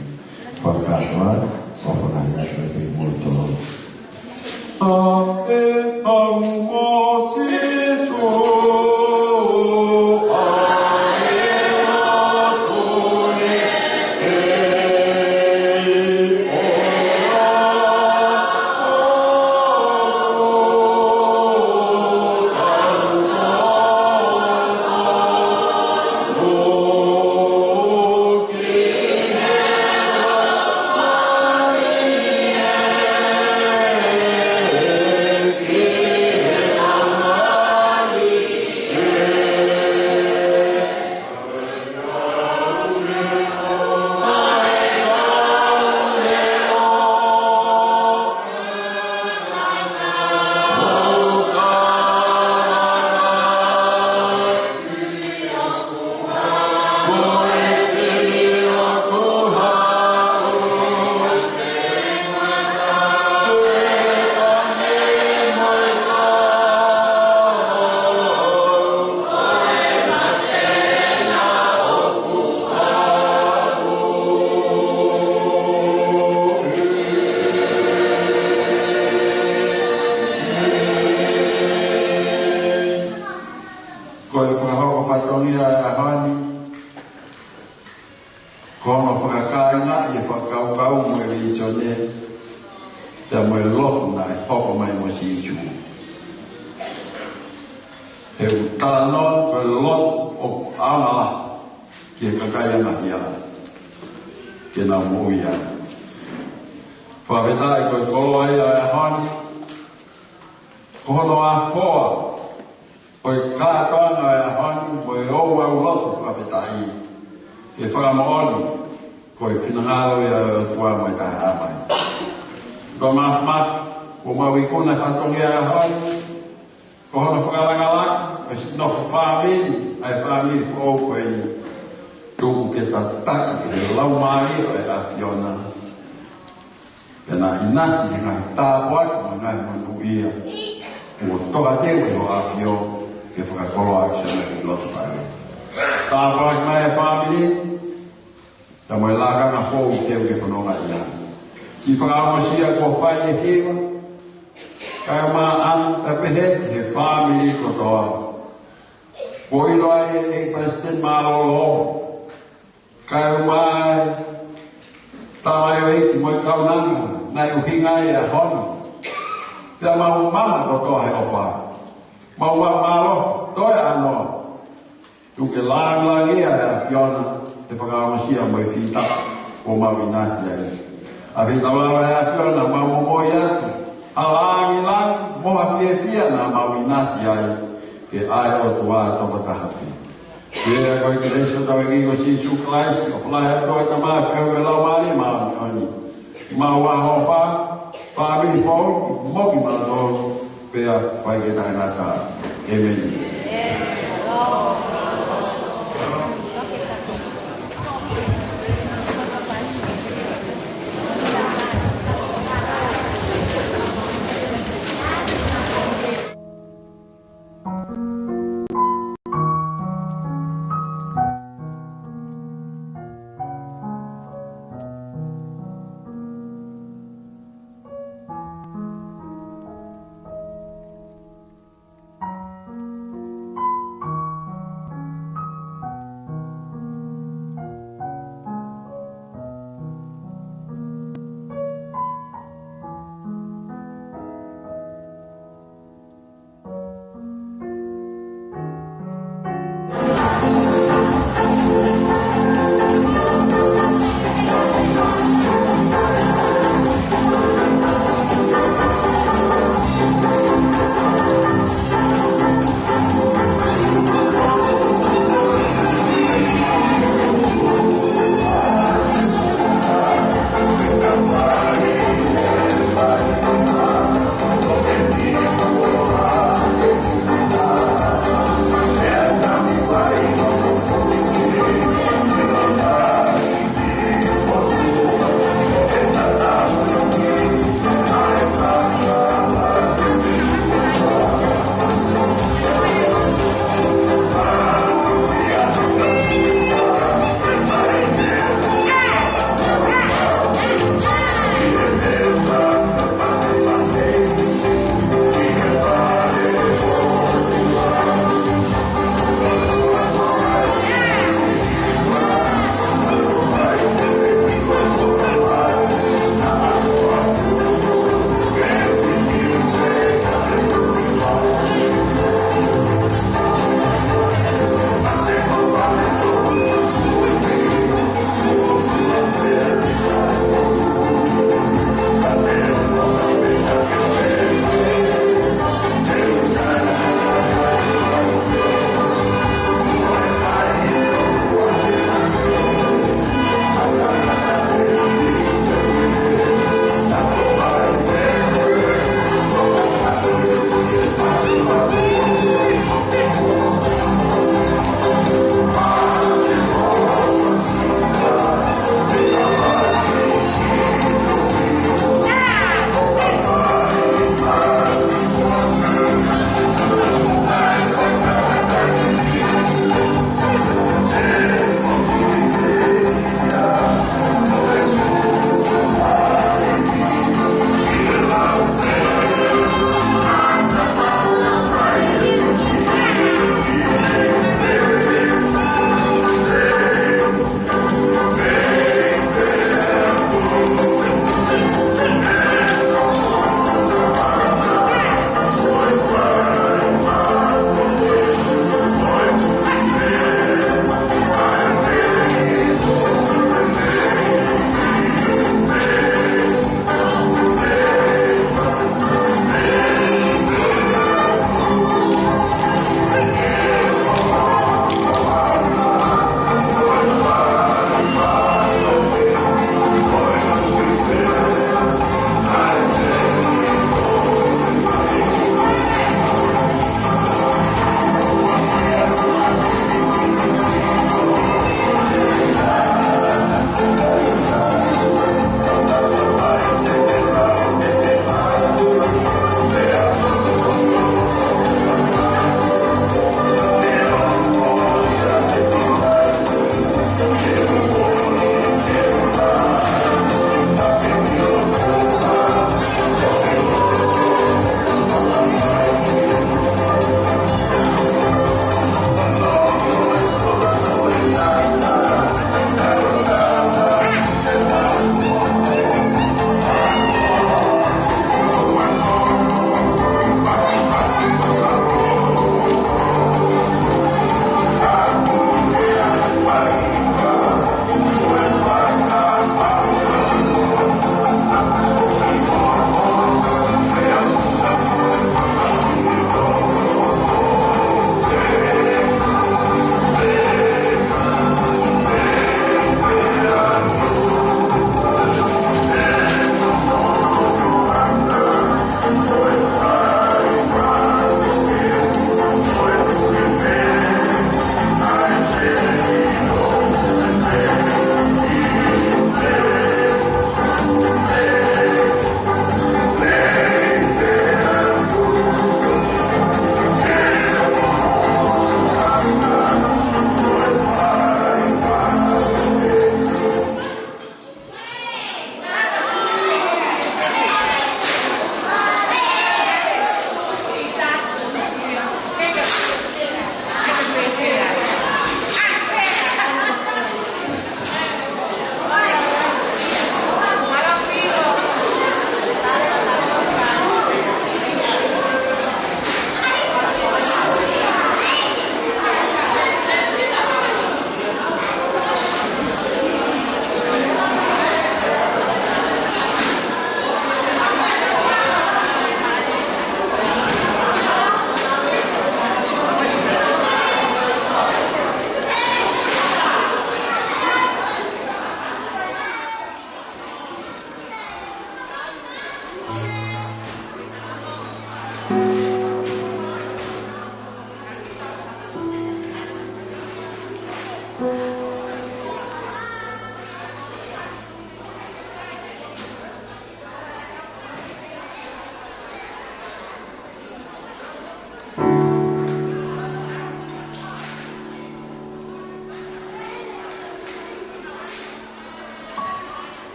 Fakakātoa, ʻofa lahi atu kiate kimoutolu. ʻA e ʻAu ko Sīsū, ʻa e ʻAu ko Ko hono fakakāingaʻi e fakakaukau mo e vīsone, pea mo e lotu naʻe hoko mai mo Sīsū. He ʻoku talanoa ko e lotu ʻoku ʻaonga lahi ki he kakai ʻa e ʻaho ni ke nau moʻui ai. Fakafetaʻi ko e koloa ia ʻo e ʻaho ni, ko hono ʻafoa ʻo e kātoanga ʻo e ʻaho ni, ko e ouau lotu fakafetaʻi, ke fakamoʻoni ko e finangalo ia ʻo e ʻOtua mo e taʻehāmai. Ko e māfimafi kuo mau ikuna e fatongia ʻo e ʻaho ni, ko hono fakalāngilangiʻi ʻo e siʻi nofo fāmili ʻa e fāmili foʻou ko eni, tuku ke tataki ʻe he Laumālie ʻo e ʻAfiona. Pea naʻe ʻinasi he ngaahi tāpuaki mo e ngaahi monūʻia kuo tokateu ʻe he ʻAfio ke fakakoloa ʻaki siʻono kiʻi loto fale. Tāpuaki mai e fāmili, pea mo e lakanga foʻou te u ke fononga ia. Siʻi fakaongosia kuo fai ʻe Hiva, kae ʻumaʻā ʻa e pehē ʻe he fāmili kotoa. Kuo ʻilo ai ʻe he Palesiteni Mālōlō, kae ʻumaʻā e tamaioʻeiki mo e kaunanga naʻe ʻuhinga ai e ʻaho ni. Pea mau mama kotoa he ʻofa. Mau mama mālō, toe ʻānoa. Tuku ke lāngilangiʻia ʻe he ʻAfiona e fakaongosia mo e fita kuo mau ʻinasi ai. ʻAfio ʻi he taulalo ʻo e ʻAfiona, mau momoi atu ha lāngilangi mo ha fiefia naʻa mau ʻinasi ai, ke ʻa e ʻOtua tokotaha pē. Pea ko e kelesi ʻa hotau ʻEiki ko Sīsū Kalaisi, ʻofa lahi ʻa e ʻOtua ko e Tamai, feohi ʻa e Laumālie Māʻoniʻoni, maʻu ʻa e ʻofa, fāmili foʻou, mo kimautolu pea fai ke taʻengata. ʻĒmeni.